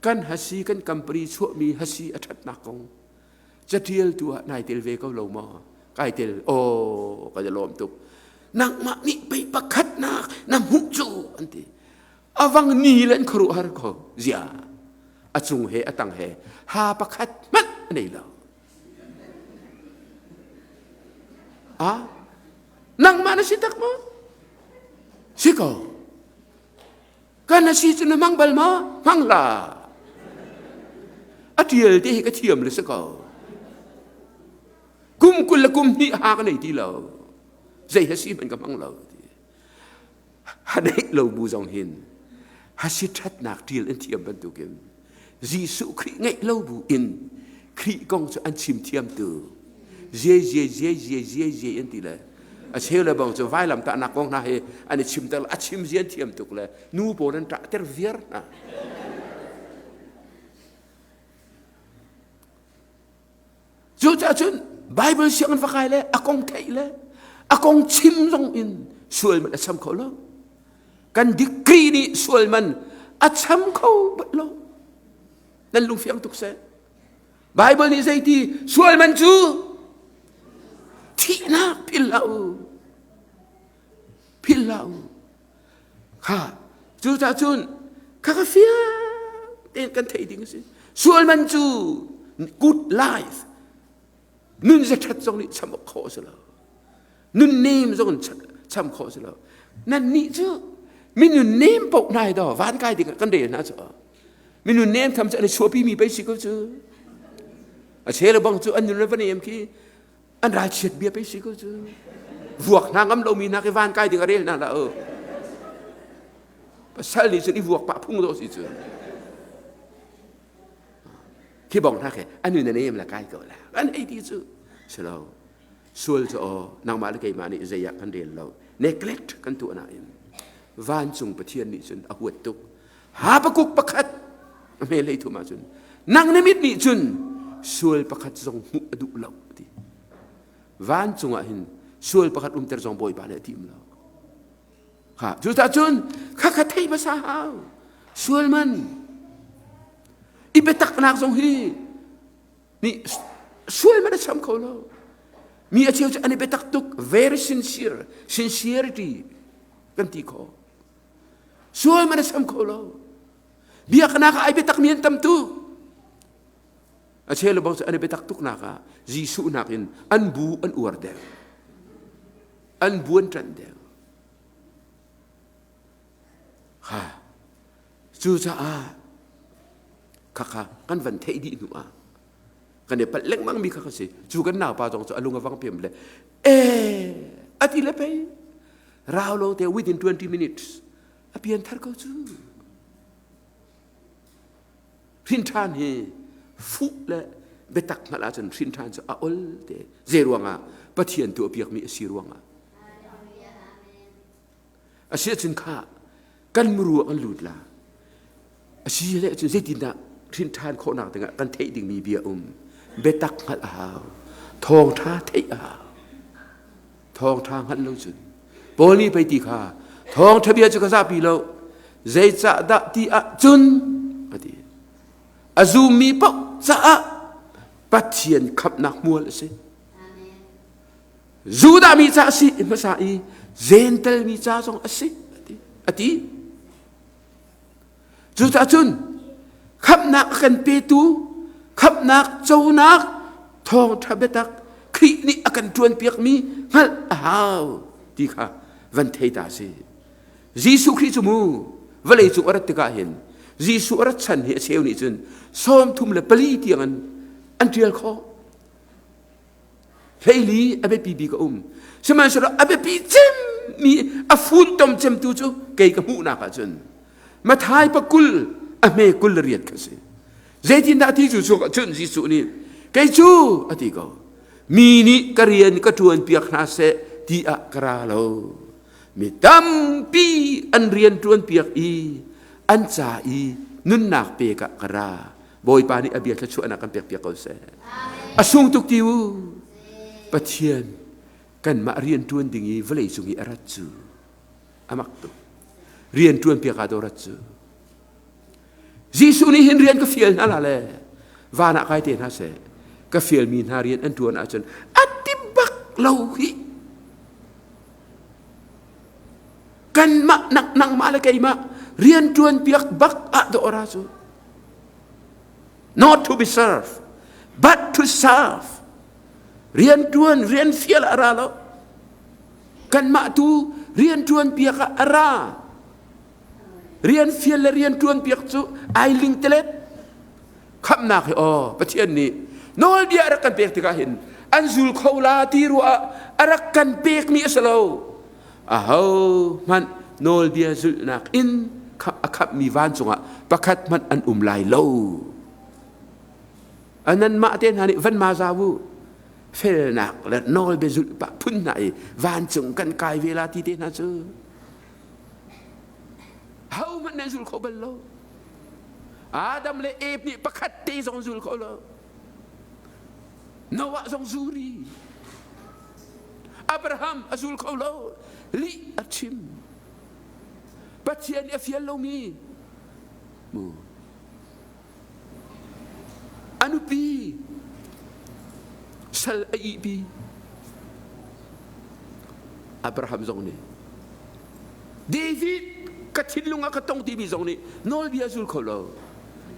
[SPEAKER 1] kan hasi kan company chuahmi hasi a ṭhatnak kong catialtu ah nai tel ve ko lo maw kai tel aw ka i lawm tuk nangmah nih pei pakhatnak na hmuh cu an ti awang ni le an khuaruahhar ko zia a cung he a tang he ha pakhat hmanh a nei lo a nangmah na si tak maw si ko Kan a si cu na hmang bal maw? Hmang hlah. A ṭial te hi ka thiam le si ko. Kum 20 le kum hnih ha ka nei ti lo. Zei ha si hmanh ka hmang lo. Ha neih lo bu zong hin ha si ṭhatnak ṭial an thiam bantukin Jesuh Khrih ngeih lo bu in Khrih kong cu an chim thiam tu zie zie zie zie zie zie an ti le a cheu le bang cu vailam tahnak kong hna hi an i chimter a chim zian thiam tuk le nu pawl an ṭah ter viar hna cucaah cun Bible sianginn va kai le a kong theih le a kong chim zong in sual man a cham kho lo kan degree nih sual man a cham kho bal lo nan lungfiang tuk seh Bible nih zeiti sual man cu thihnak philh hlah u philh hlah u kha cucaah cun kha ka fiang tein kan theih ding a si sual man cu good life nun zathat zong nih cham awk khawh a si lo nun nem zong in cham khawh a si lo nan nih cu minun nem paoh nai do van kai ding kan rel hna cu. Minun nem tham cu an i chuahpi mi pei si ko cu. A cheu le bang cu an nun le va nem khi an ralchiat bia pei si ko cu. Vuak hna ngam lomi hna khi van kai ding a rel hna la o. Pasal nih cun i vuak pah phung dawh si cu. Khi bong hna khi an nun a nem la kai ko la. An hei ti cu. Si lo. Sual cu aw nangmah le keimah nih zei ah kan rel lo. Neglect kan tuah nain vancung Pathian nih cun a huat tuk. Habakuk pakhat a hme hlei thum ahcun nang na mit nih cun sual pakhat zong hmuh a duh lo ti. Vancung ah hin sual pakhat umter zong Bawipa nih a tim lo. Ha, cucaah cun khakha thei hmasa hau. Sual man i biataknak zong hi nih sual man a cham kho lo. Mi a cheu cu an i biatak tuk, very sincere, sincerity kan ti kho. Sual man a cham kho lo. Biaknak ah ai biatak mi an tam tuk. A cheu le bang cu an i biatak tuk nak ah Jesuh nakin an bu an uar deuh. An bu an ṭanh deuh. Ha. Cucaah khakha kan van theih dih hnu ah kan i palh lengmang mi kha ka si. Cu kan naupa zong cu a lung a vang piam le eh a ti le pei rau lo te within 20 minutes a pian thar ko cu. Hrin ṭhan hi fuh le biatak hngalh ahcun hrin ṭhan cu a ol te. Zei ruangah Pathian tuahpiakmi a si ruangah. A si ahcun kha kan muru ah kan lut la. A si le ahcun zeitindah hrin ṭhan khawhnak dingah kan theih dingmi bia um. Biatak hngalh a hau. Thawngṭha theih a hau. Thawngṭha hngalh lo cun Paul nih pei ti kha thawngṭha bia cu ka zahpi lo. Zeicahdah ti ahcun a ti. A zummi paoh caah Pathian khamhnak hmual a si. Judah mi ca a si hmasa i Gentel mi ca zong a si a ti. Cucaah cun khamhnak a kan petu, khamhnak conak thawngṭha biatak Khrih nih a kan ṭuanpiakmi hngalh a hau ti kha van thei ta si. Jesuh Khrih cu mu vawlei cung a rat tikah hin Jesuh a rat chan hi a cheu nih cun 34 tiang an ṭial khawh. 14 a biapi bik a um. Sihmanhsehlaw a biapi cemmi a funtom cemtu cu kei ka hmuhnak ahcun Mathai pakul a hme 28 kha si. Zeitindah ti cu cun Jesuh nih kei cu a ti ko. Mi nih ka rian ka ṭuan piak hna seh ti ah ka ra lo. Mi tampi an rian ṭuan piak i an ca i nunnak pek ah ka ra. Bawipa nih a bia thluachuahnak kan pek piak ko seh. A sung tuk ti u. Pathian kanmah rian ṭuan ding i vawlei cung i a rat cu a mak tuk. Rian ṭuan piak ah rat cu. Jesuh nih hin rian ka fial hna la le van ah kai te hna seh. Ka fialmi hna rian an ṭuan ahcun a ti bak lo hi. Kanmah nangmah le keimah rian ṭuan piak bak ah dawh ra cu. Not to be served, but to serve. Rian ṭuan, rian fial a ra lo. Kanmah tu rian ṭuan piak ah a ra. Rian fial le rian ṭuan piak cu ai ling telet. Khamhnak hi aw Pathian nih nawlbia a rak kan pek tikah hin an zul kho la ti ruah ah a rak kan pekmi a si lo. Aho hmanh nawlbia zulhnak in a khamhmi vancung ah pakhat hmanh an um lai lo. Nanmah te hna nih van ma za u felnak le nawlbia zulh pah phun hna i vancung kan kai ve la ti te hna cu ho hmanh nan zul kho bal lo. Adam le Eve nih pakhat te zong zul kho lo. Noah zong zuri. Abraham a zul kho lo. Lih a chim. Pathian nih a fial lomi mu a nupi sal a ihpi. Abraham zong nih David ka thinlung ah ka tong timi zong nih nawlbia zul kho lo.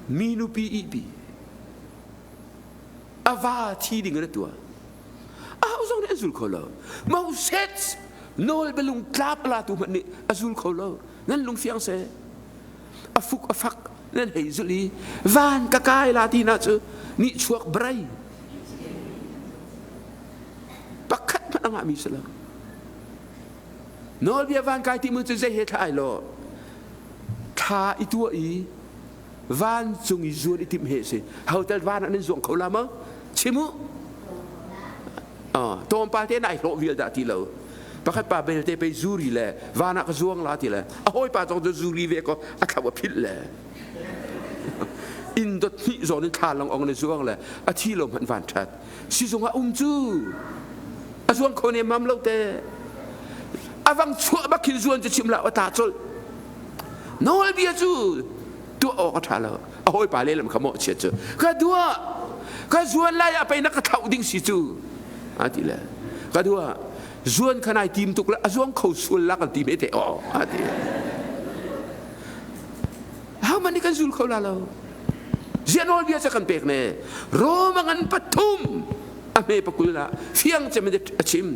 [SPEAKER 1] Mi nupi ihpi. A va thi ding in a tuah. Aho zong nih an zul kho lo. Moses nawl bialung tlap la tu hmanh nih a zul kho lo. Nan lung fiang seh. A fuk a fak. Nan hei zulh i van ka kai la ti na cu nihchuak brai. Pakhat hmanh a ngahmi si lo. Nawlbia van kai ti mu cu zei he thla ai lo. Thla i tuah i vancung i zuan i timh he si. Hotel van ah nan zuang kho la maw? Chim u. Tlawmpal te nai hlawh vial dah ti lo. Pakhat pa belte pei zuri le van ah ka zuang la ti le a hawipa zong cu zuri ve ko a thlau a philh le inn dot hnih zawn in thla long ong le zuang le a thi lo hmanh van ṭhat sizung ah um cu a zuang kho ne mam lo te a vang chuah bak khin zuan cu chim la a ta colh nawlbia cu tuah awk a ṭha lo a hawipa lehlam kha mawhchiat cu ka dua ka zuan lai ah pei na ka thlauh ding si cu a ti le ka dua zuan kha nai tim tuk le a zuang kho sual la kan ti me te aw a ti how many kan zul kho la lo zia nawlbia ca kan pek ne Roma ngan pathum a hme pakul la fiang cem a chim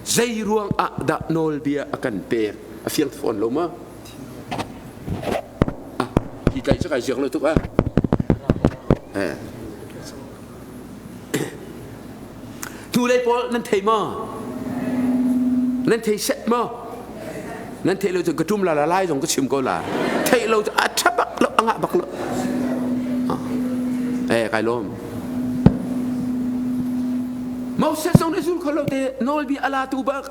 [SPEAKER 1] zei ruang ah dah nawlbia a kan pek a fiang fawn lo ma Hi kai cu kai ziak lo tuk ah. Hnulei pawl nan thei maw? Nan thei set maw? Nan thei lo cu ka tum la la lai zong ka chim ko la. Thei lo cu a ṭha bak lo, a ngah bak lo. Eh, kai lawm. Moses zong nih zul kho lo te nawlbia a la tu bak.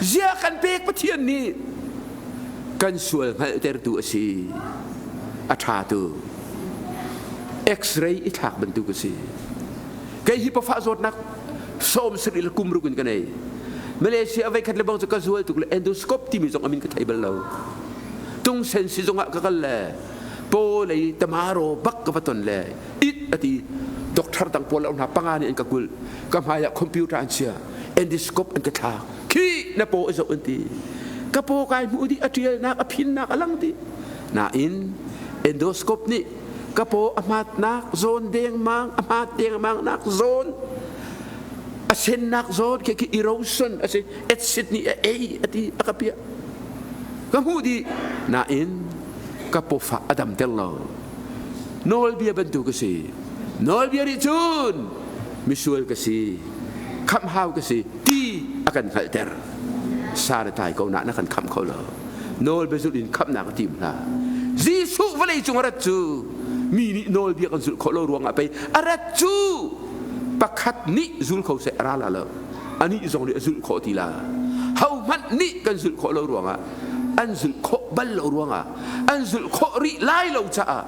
[SPEAKER 1] Zia kan pek Pathian nih kan sual hngalhtertu a si. A ṭha tu. X-ray i thlak bantuk a si. Kei hi pafa zawtnak sawm sarih le kum ruk in ka nei. Malaysia a veikhat le bang cu ka zual tuk le endoscope timi zong amin ka thei bal lo. Tungsen si zongah ka kal le paw lei tamaro bak ka va ton le it ati doctor dang pawl hna panga nih an ka kulh ka hmai ah computer an chia endoscope an ka thlak khi na paw i zoh an ti ka paw kai hmuh dih a ṭialnak a phinnak a lang dih nain endoscope nih ka paw a hmatnak zawn dengmang a hmat dengmang nak zawn a sennak zawn khi khi erosion a si acid nih a ei a ti a ka piah ka hmuh dih nain ka pawfah a dam ter lo nawlbia bantuk a si nawlbia nih cun misual ka si khamh hau ka si ti a kan hngalhter sa na tlai ko na na kan khamh kho lo nawlbia zulh in khamhnak a tim hna Jesuh vawlei cung a rat cu mi nih nawlbia kan zulh khawh lo ruangah pei a rat cu pakhat nih zul kho seh a ra la lo anih zong nih a zulh khawh ti la hohmanh nih kan zulh khawh lo ruangah an zulh khawh bal lo ruangah an zulh khawh rih lai lo caah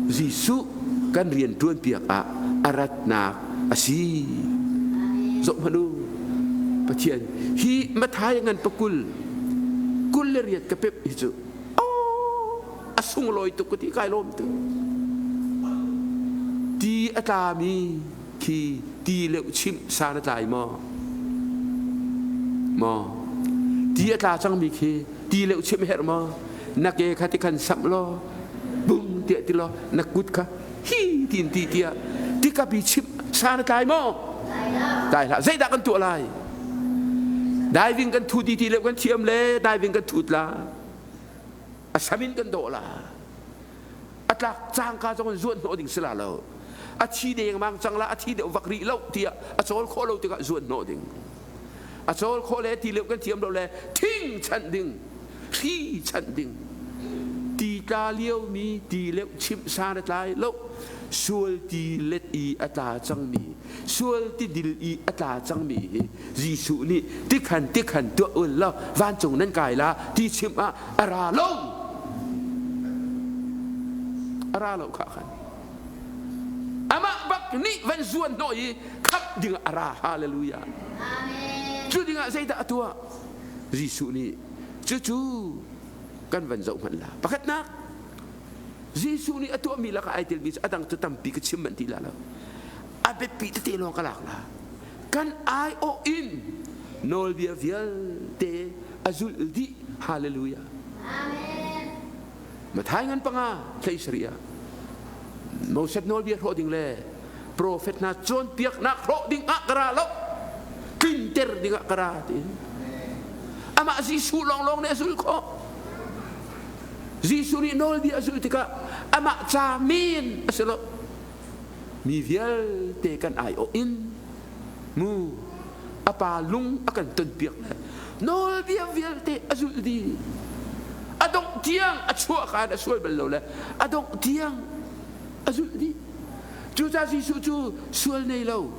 [SPEAKER 1] Jesuh kan rian ṭuanpiak ah a ratnak a si. Zoh hmanh u, Pathian hi Matthai ngan pakul 28 ka pep hi cu a sunglawi tuk ka ti kai lawm tu. Ti a tlami khi ti leuh chimh san a tlai maw? Maw? Ti a tla cangmi khi ti leuh chimh herh maw? Na ke kha ti khan samh law bung tiah ti law na kut kha hi tiin ti tiah tikapi chimh san a tlai maw? Tlai hlah. Zeidah kan tuah lai? Diving kan thut i ti leuh kan thiam le diving kan thut la. A sam in kan dawh la. A tlak cangka zong in zuan hnawh ding si la lo. A thi dengmang cang la, a thi deuh vak rih lo tiah a cawl khawh lo tikah zuan hnawh ding. A cawl khawh le ti leuh kan thiam lo le thing chanh ding, hri chanh ding. Ti tla liomi ti leuh chimh san a tlai lo. Sual ti let i a tla cangmi, sual ti dil i a tla cangmi hi Jesuh nih tikhan tikhan tuah ul law vancung nan kai la ti chim ah a ra lo. A ra lo kha khan. Amah bak nih van zuan hnawh i khamh ding ah a ra. Hallelujah. Cu dingah zeidah a tuah? Jesuh nih cucu kan van zoh hmanh la. Pakhatnak, Jesuh nih a tuahmi lakah ai telmi cu a dang cu tampi ka chim manh ti la lo. A biapi tete lawng ka lak la. Kan aiawh in nawlbia vialte a zulh dih. Hallelujah. Amen. Mathai ngan panga hlei sarih ah Moses nawlbia hrawh ding le profet hna cawnpiaknak hrawh ding ah ka ra lo tlinter ding ah ka ra tiin amah Jesuh lawnglawng nih a zulh khawh. Jesuh nih nawlbia a zulh tikah amah ca men a si lo. Mi vialte kan aiawh in mu a pa lung a kan tonpiak le nawlbia vialte a zulh dih. A dongh tiang a chuah khan a sual bal lo le a dongh tiang a zulh dih. Cucaah Jesuh cu sual nei lo.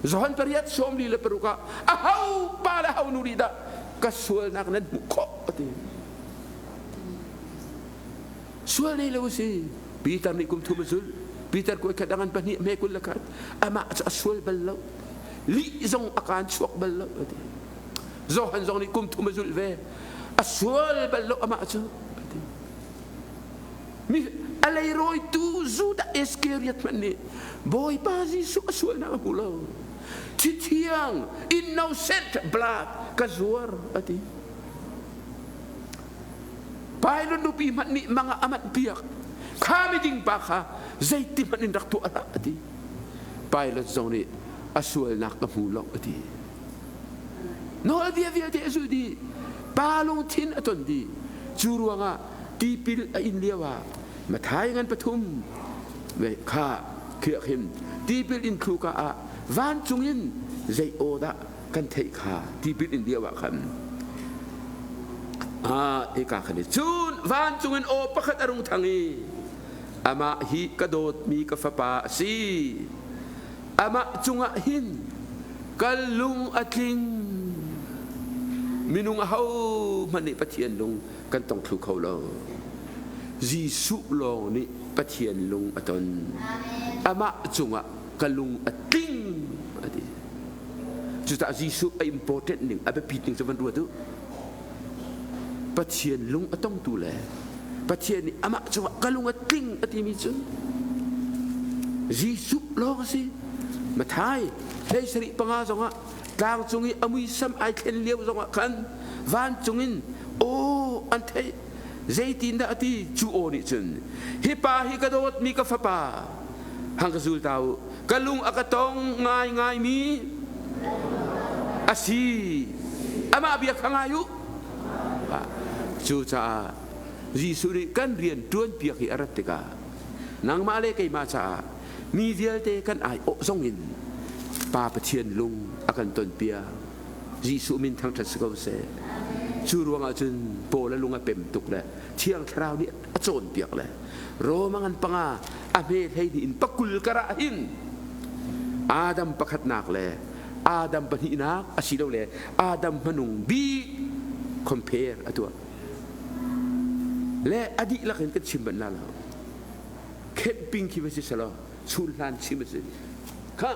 [SPEAKER 1] Johan pariat 46 ah a ho pa le ho nu nih dah ka sualnak nan hmuh khawh a ti. Sual nei lo a si. Peter nih kum thum a zulh. Peter kuai khat angan pahnih hme 21. Amah cu a sual bal lo. Lih zong a kaan chuak bal lo a ti. Johan zong nih kum thum a zulh ve. A sual bal lo amah cu a ti. Mi a leirawitu Judah Iskariot hmanh nih Bawipa Jesuh a sualnak a hmu lo. Thithiang innocent blood ka zuar a ti. Pilot nupi hmanh nih mang ah a manh piak. Kha miding pa kha zeiti hmanh in rak tuah hlah a ti. Pilot zong nih a sualnak ka hmu lo a ti. Nawlbia vialte a zulh dih. Pa lungthin a ton dih. Cu ruangah tipil a in lio ah Mathai ngan pathum kha khiah khin tipil in thlu ka ah vancung in zei aw dah kan theih kha tipil in lio ah khan hika khan cun vancung in aw pakhat a rung thang i amah hi ka dawtmi ka fapa a si amah cungah hin ka lung a tling minung ahohmanh nih Pathian lung kan tong thlu kho lo. Jesuh lawng nih Pathian lung a ton. Amah cungah ka lung a tling a ti. Cucaah Jesuh a important ning, a biapit ning cu van ruat u. Pathian lung a tongtu le Pathian nih amah cungah ka lung a tling a timi cu Jesuh lawng a si. Mathai hlei sarih panga zongah tlangcung i a muisam ai thlen lio zongah khan vancung in aw an theih. Zeitindah a ti? Cu aw nih cun, hi pa hi ka dawtmi ka fapa, hang ka zul ta u, ka lung a ka tong ngaingaimi a si. Amah bia kha ngai u. Cucaah Jesuh nih kan rian ṭuanpiak hi a rat tikah nangmah le keimah caah mi vialte kan aiawh zongin Pa Pathian lung a kan tonpiak. Jesuh min thangṭhat si ko seh. Cu ruangah cun Paul a lung a pem tuk le Thiang Thlarau nih a cawnpiak le Roma ngan panga a hme 12 in pakul karah hin Adam pakhatnak le Adam pahnihnak asilole Adam hmanung bik compare a tuah. Le a dihlak in kan chim banh la lo. Camping khi va si selaw chun hlan chim a si. Kha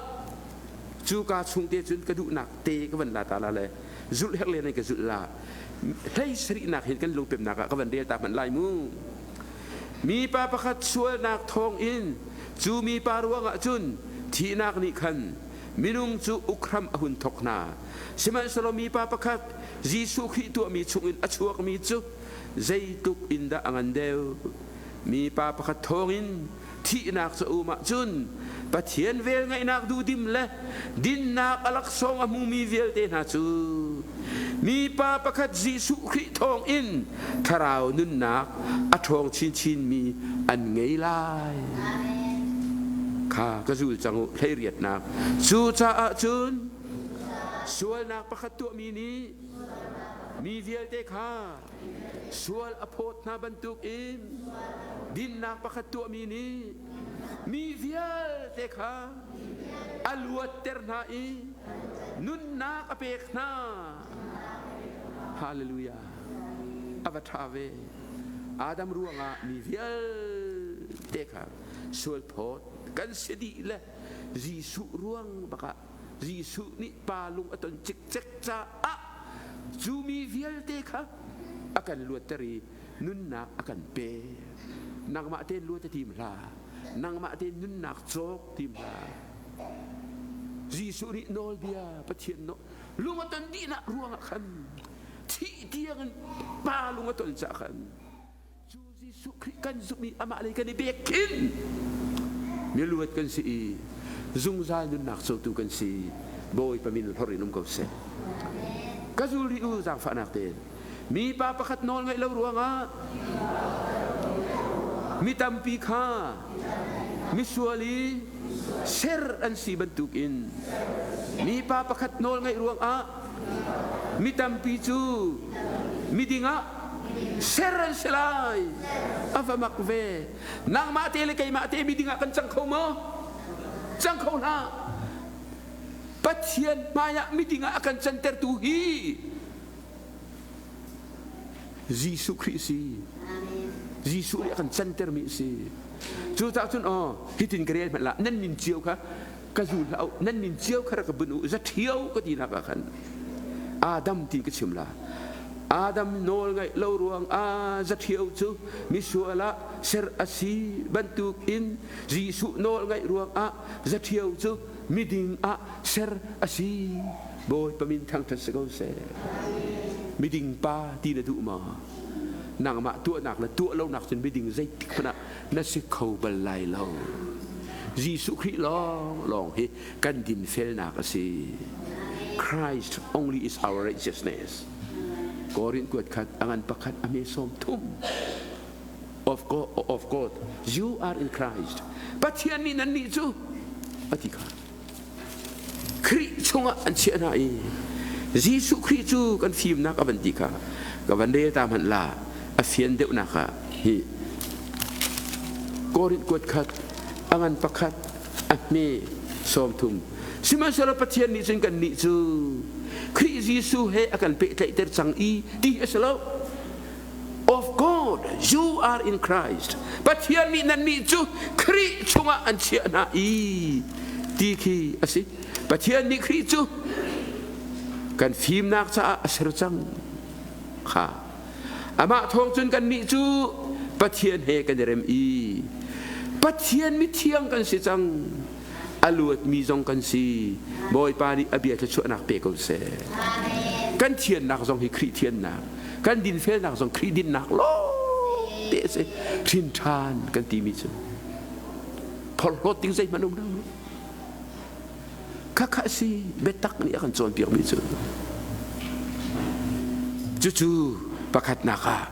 [SPEAKER 1] cu ka chung te cun ka duhnak te ka van la ta la le zulh herh len in ka zulh la. Hlei sarihnak hin kan lungpemnak ah ka van rel ta hmanh lai mu. Mipa pakhat sualnak thawng in cu mipa ruangah cun thihnak nih khan minung cu uk hram a hun thawk hna. Sihmanhsehlaw mipa pakhat Jesuh Khrih tuahmi chungin a chuakmi cu zeitluk in dah a ngan deuh. Mipa pakhat thawngin thihnak cu a um ahcun Pathian velngeihnak duhdim le dinnak a laksawng a hmumi vialte hna cu mipa pakhat Jesuh Khrih thawngin thlarau nunnak a ṭhawng chinchinmi an ngei lai. Kha ka zul cang u hleiriatnak. Cucaah cun sualnak pakhat tuahmi nih mi vialte kha Sual a phawt hna bantukin dinnak pakhat tuahmi nih mi vialte kha a luatter hna i nunnak a pek hna. Hallelujah. A va ṭha ve. Adam ruangah mi vialte kha sual phawt kan si dih le Jesuh ruang bakah Jesuh nih pa lung a ton cikcek caah cu mi vialte kha a kan luatter i nunnak a kan pe. Nangmah tein luat a tim hlah. Nangmah tein nunnak cawk tim hlah. Jesuh nih nawlbia Pathian lung a ton dihnak ruangah khan thih tiangin pa lung a ton caah khan Cu Jesuh Khrih kan zumh i amah lei kan i pek khin miluat kan si i zungzal nunnak cotu kan si. Bawipa min hlorh in um ko seh. Ka zul rih u zaangfahnak tein. Mipa pakhat nawl ngaih lo ruangah. Mi tampi kha misual i ser an si bantukin mipa pakhat nawl ngaih ruangah mi tampi cu miding ah ser an si lai. A va mak ve. Nangmah te le keimah te miding ah kan cang kho maw? Cang kho hlah. Pathian hmaiah miding ah a kan cantertu hi Jesuh Khrih si. Jesuh nih a kan cantermi a si. Cucaah cun aw hitin ka rel hmanh lah nan min cio kha ka zul hlah u nan min cio kha rak ka bunh u zaṭhio ka tinak ah khan Adam ti ka chim la. Adam nawl ngaih lo ruang ah zaṭhio cu misual ah ser a si bantukin Jesuh nawl ngaih ruang ah zaṭhio cu miding ah ser a si. Bawipa min thangṭhat si ko seh. Miding pa ti na duh maw? Nangmah tuahnak le tuah lonak cun miding zeitik hmanh ah na si kho bal lai lo. Jesuh Khrih lawng lawng hi kan dinfelnak a si. Christ only is our righteousness. Korin kuat khat a ngan pakhat a me sawm thum. Of God, of God, you are in Christ. Pathian nih nannih cu a ti kha. Khrih chungah an chiah hna i Jesuh Khrih cu kan fimnak a van ti kha ka van rel ta hmanh la a fian deuhnak ah hi Korinth kuat khat a ngan pakhat a hme 30 sihmanhsehlaw Pathian nih cun kannih cu Khrih Jesuh he a kan pehtlaihter cang i ti a si lo of God, you are in Christ. Pathian nih nannih cu Khrih chungah an chiah hna i ti khi a si. Pathian nih Khrih cu kan fimnak caah a ser cang. Kha. Amah thawng cun kannih cu Pathian he kan i rem i Pathian mithiang kan si cang. A luatmi zong kan si. Bawipa nih a bia thluachuahnak pe ko seh. Kan thiannak zong hi Khrih thiannak, kan dinfelnak zong Khrih dinnak lawng te a si. Hrin ṭhan kan timi cu phorhlawt ding zeihmanh um lo. Khakha a si biatak nih a kan cawnpiakmi cu. Cucu pakhatnak ah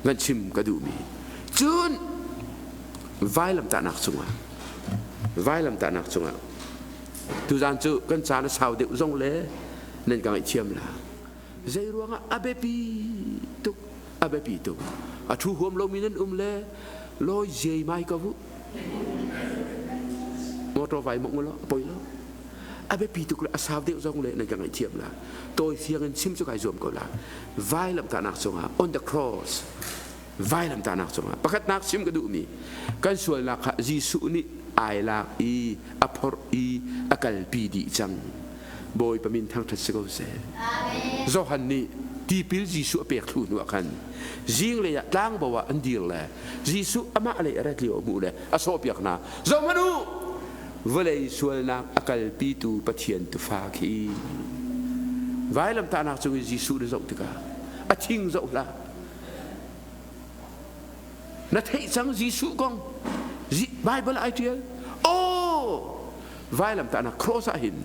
[SPEAKER 1] van chim ka duhmi. Cun vailamtahnak cungah vailamtahnak cungah tuzaan cu kan caan a sau deuh zong le nan ka ngaihthiam la. Zei ruangah a biapi tuk a biapi tuk a thu huam lomi nan um le lawi ziai mai ka vu motor vai mong lo poi lo a biapi tuk le a sau deuh zong le nan ka ngaihthiam la tawi fiang in chim cu kai zuam ko la vailamtahnak cungah on the cross vailamtahnak cungah pakhatnak chim ka duhmi kan sualnak kha Jesuh nih ai lak i a phorh i a kalpi dih cang Bawipa min thangṭhat si ko seh Johan nih tipil Jesuh a pek thlu hnu ah khan zinglei ah tlangbo ah an dir le Jesuh amah lei a rat lio a hmuh le a sawhpiak hna zohhmanh u vawlei sualnak a kalpitu Pathian tufa khi vailamtahnak cung i Jesuh na zoh tikah a thing zoh hlah na theih cang Jesuh kong Bible ai ṭial aw vailamtahnak cross ah hin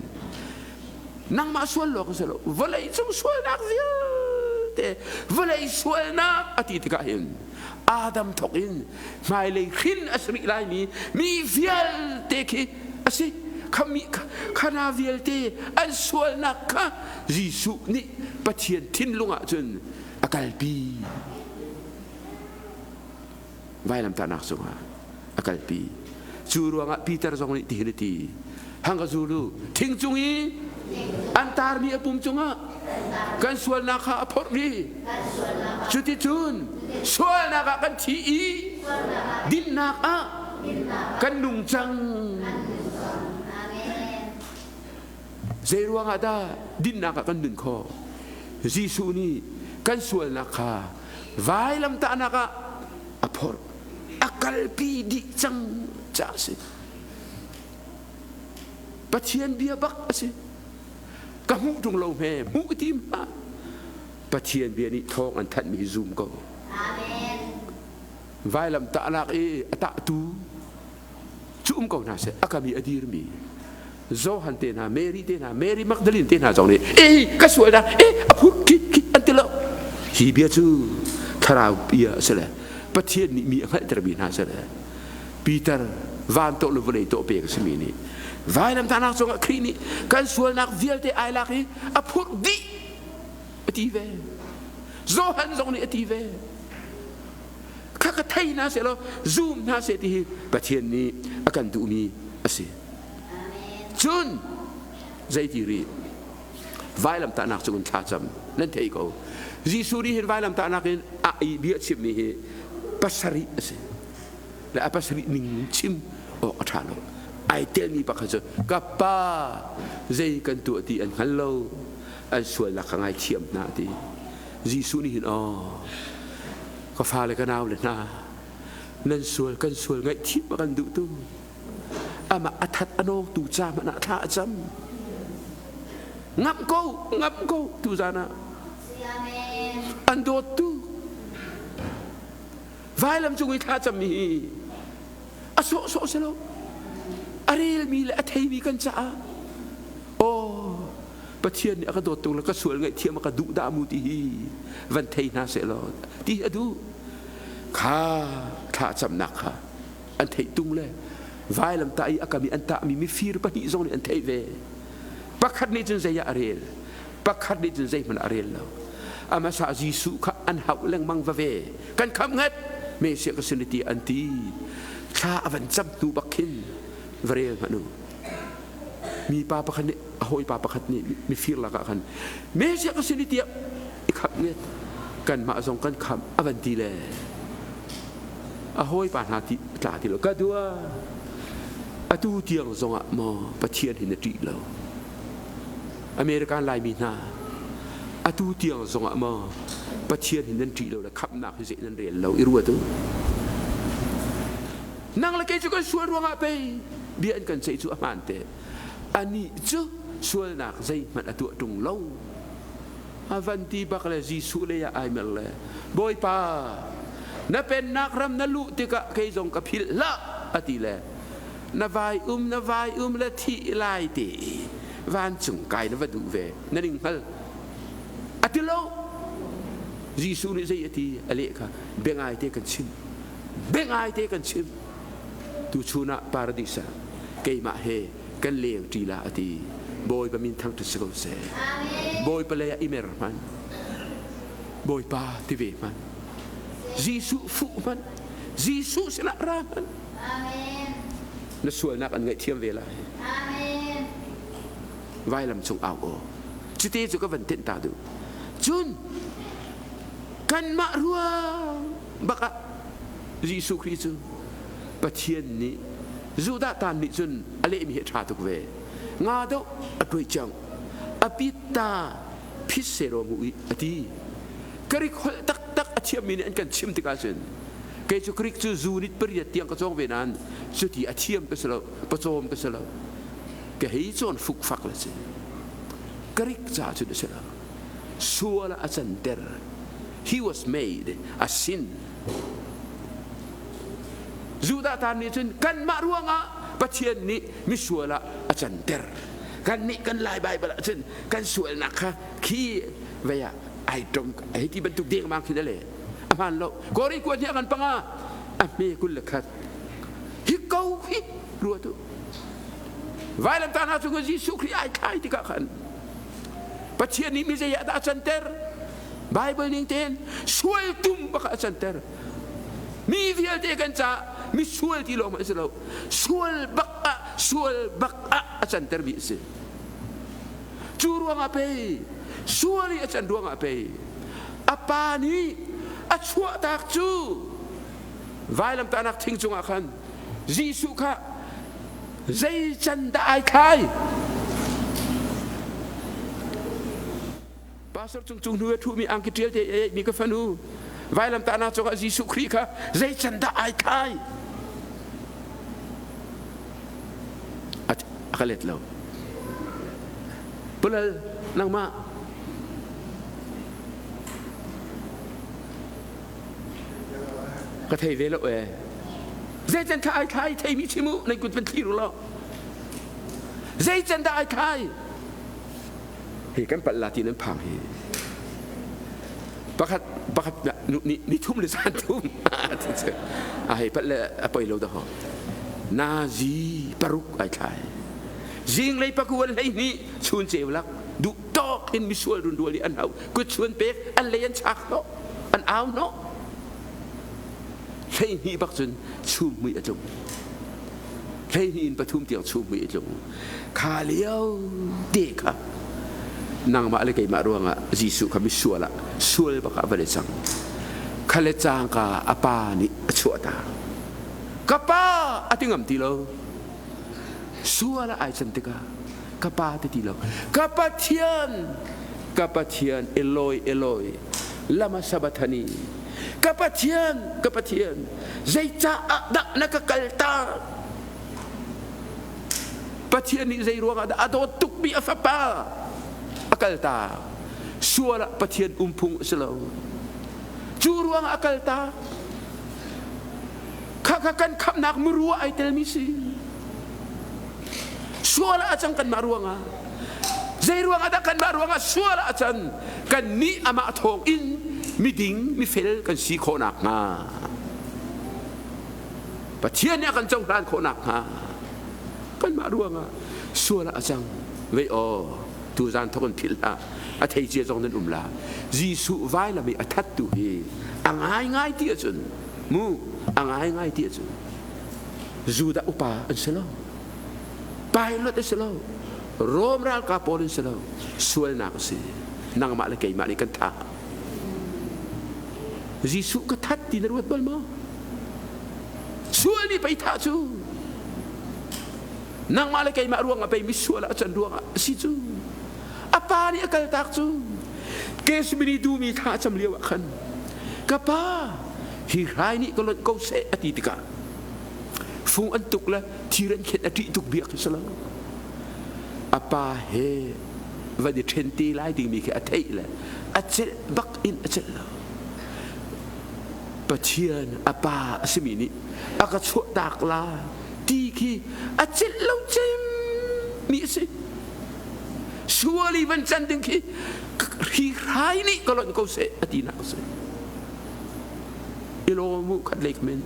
[SPEAKER 1] nangmah sual lawng si lo vawlei cung sualnak vialte vawlei sualnak a ti tikah hin Adam thawk in hmailei hrin a si rih laimi mi vialte khi a si khana vialte an sualnak kha Jesuh nih Pathian thinlung ah cun a kalpi vailamtahnak cungah a kalpi cu ruangah Peter zong nih tihin a ti hang ka zulu thing cung i an tarmi a pum cungah kan sualnak kha a phorh dih cuticun sualnak ah kan thi i dinnak ah kan nung cang zei ruangah dah dinnak ah kan nun khawh Jesuh nih kan sualnak kha vailamtahnak ah a phorh a kalpi dih cang ca a si Pathian bia bak a si. Ka hmuh ṭung lo hme, hmuh ka tim hlah. Pathian bia nih thawng an thanhmi hi zum ko. Amen. Vailam tahnak i a tahtu cu um ko hna seh, a kami a dirmi Johan te hna, Mary te hna, Mary Magdalene te hna zong nih, eh ka sual dah, eh a phut khit khit an ti lo. Hi bia cu thlarau bia a si le. Pathian nih mi a hngalhtermi hna si le Peter van tawh le vawlei tawh pek a simi nih vailamtahnak cungah Khrih nih kan sualnak vialte ai lak i a phurh dih a ti ve. Johan zong nih a ti ve. Kha ka thei hna seh law zum hna seh ti hi Pathian nih a kan duhmi a si. Cun zeiti rih vailamtahnak cung in thlacam nan thei ko. Jesuh nih hin vailamtahnak in a i bia chimmi hi pasarih a si. Le a pasarih ning chim awk a ṭha lo. Ai telmi pakhat cu ka pa zei kan tuah ti an hngal lo an sualnak ka ngaithiam hna ti. Jesuh nih hin aw ka fale ka naule hna nan sual kan sual ngaihthiam a kan duhtu amah a that a nawngtu ca hmanh ah thla a cam ngamh ko ngamh ko tu zan ah an dawttu vailam cung i thla cammi hi a sawhsawh si lo a relmi le a theimi kan caah aw Pathian nih a ka dawt tung le ka sual ngaihthiam a ka duh dah mu ti hi van thei hna seh law ti hi a duh kha thla camnak kha an theih tung le vailam tah i a kam i an tahmi mifir pahnih zong nih an theih ve pakhat nih cun zei ah a rel pakhat nih cun zeihmanh a rel lo a hmasa Jesuh kha an hauh lengmang va ve kan khamh ngat Messiah ka sin ti an ti thla a van cam hnu bak khin va rel hmanh u mipa pakhat nih a hawipa pakhat nih mifir lakah khan Messiah ka sin i tiah i khamh nget kanmah zong kan khamh a van ti le a hawipa hna ti tla ti lo ka dua atu tiang zongah maw Pathian hi na ṭih lo American Laimi hna atu tiang zongah maw Pathian hi nan ṭih lo le khamhnak hi zei nan rel lo i ruat u nang le kei cu kan sual ruangah pei bia an kan ceih cu a hmaan te anih cu sualnak zeihmanh a tuah ṭung lo a van ti bak le Jesuh lei ah ai mer le Bawipa na pennak ram na luh tikah kei zong ka philh hlah a ti le na vai um na vai um le thih lai te i vancung kai na va duh ve na ning hngal a ti lo Jesuh nih zei a ti a leh kha biangai te kan chim biangai te kan chim tuchun ah paradis ah keimah he kan leng ṭi la a ti Bawipa min thangṭhat si ko seh Bawipa lei ah i mer hmanh Bawipa ti ve hmanh Jesuh fuh hmanh Jesuh sinah ra hmanh na sualnak an ngaihthiam ve lai vailam cung au aw cute cu ka van tenh ta duh cun kanmah ruang bak ah Jesuh Khrih cu Pathian nih Judah tan nih cun a lehmi hi a ṭha tuk ve. Nga doh a tuai cang. A pitta phit sero mu i a ti. Greek holh taktak a thiammi nih an kan chim tikah cun kei cu Greek cu unit pariat tiang ka cawng ve nain cuti a thiam ka si lo, pawcawm ka si lo. Ka hei cawn fukfak le si. Greek ca cun a si lo. Sual ah a canter. He was made a sin. Judah tan nih cun kanmah ruangah Pathian nih misual ah a canter. Kannih kan Lai Baibal ah cun kan sualnak kha khi vei ah ai ṭom hei ti bantuk dengmang khin a le. A hmaan lo. Kori kuat hi a kan panga a hme 21. Hi ko hi ruat u. Vailamtahnak cung Jesuh Khrih ai thlai tikah khan Pathian nih mi zei ah dah a canter? Bible ning tein sual tum bak a canter. Mi vialte kan caah misual ti lawng a si lo. Sual bak ah sual bak ah a canter mi a si. Cu ruangah pei sual i a can ruangah pei a pa nih a chuahtak cu vailamtahnak thing cungah khan Jesuh kha zei can dah ai thlai? Pastor cung cung hnu i ṭhumi angki ṭial te i mi ka fanu vailamtahnak cungah Jesuh Khrih kha zei can dah ai thlai? A ka let lo. Pulal nangmah ka thei ve lo ee. Zei can dah ai thlai theimi chim u nan kut van thlir u law. Zei can dah ai thlai? Hi kan palh la ti nan phang hi. Pakhat pakhat ni ni thum le zan thum a hei pat le a poi lo dah nazi paruk ai thlai. Zinglei pakuan 12 chun ceu lak duh tawk in misual runrual i an hau kut chuan pek an lei an chak hnawh an au hnawh. 12 bak cun chum mui a tlung. 12 in 3 tiang chum mui a tlung. Kha lio te kha nangmah le keimah ruangah Jesuh kha misual ah sual bak ah va le cang. Kha le cangka a pa nih a chuah ta. Ka pa a ti ngam ti lo. Sual ah ai can tikah ka pa ti ti lo. Ka Pathian, ka Pathian, Eloi, Eloi, lama sabathani. Ka Pathian, ka Pathian, zeicah dah na ka kaltak? Pathian nih zei ruangah dah a dawt tukmi a fapa a kaltak? Sual ah Pathian umphung a si lo. Cu ruangah a kaltak. Khakha kan khamhnak muru ah ai telmi si. Sual ah a cang kanmah ruangah. Zei ruangah dah kanmah ruangah sual ah a can? Kannih amah thawng in miding, mifel kan si khawh nakhnga. Pathian nih a kan cohlan khawh nakhnga kanmah ruangah sual ah a cang. Vei aw, tuzan thawk in philh hlah. A thei cia zong nan um la. Jesuh vailam i a thattu hi a ngaingai ti ahcun mu a ngaingai ti ahcun Judah upa an si lo. Pilot a si lo. Rom ralkap pawl an si lo. Sualnak a si. Nangmah le keimah nih kan thah. Jesuh ka that ti na ruat bal maw? Sual nih pei thah cu. Nangmah le keimah ruangah pei misual ah a can ruangah a si cu. A pa nih a kaltak cu. Kesmini dumi thla a cam lio ah khan ka pa hi hrai nih ka lonh ko seh a ti tikah fung an tuk le thir an khenh a ṭih tuk biak khi si lo. A pa he van i ṭhen te lai dingmi khi a theih le a celh bak in a celh lo. Pathian a pa a simi nih a ka chuahtak la ti khi a celh lo cem mi a si. Sual i van can ding khi hi hrai nih ka lonh ko seh a tinak a si. I lawm u khat lei kamin.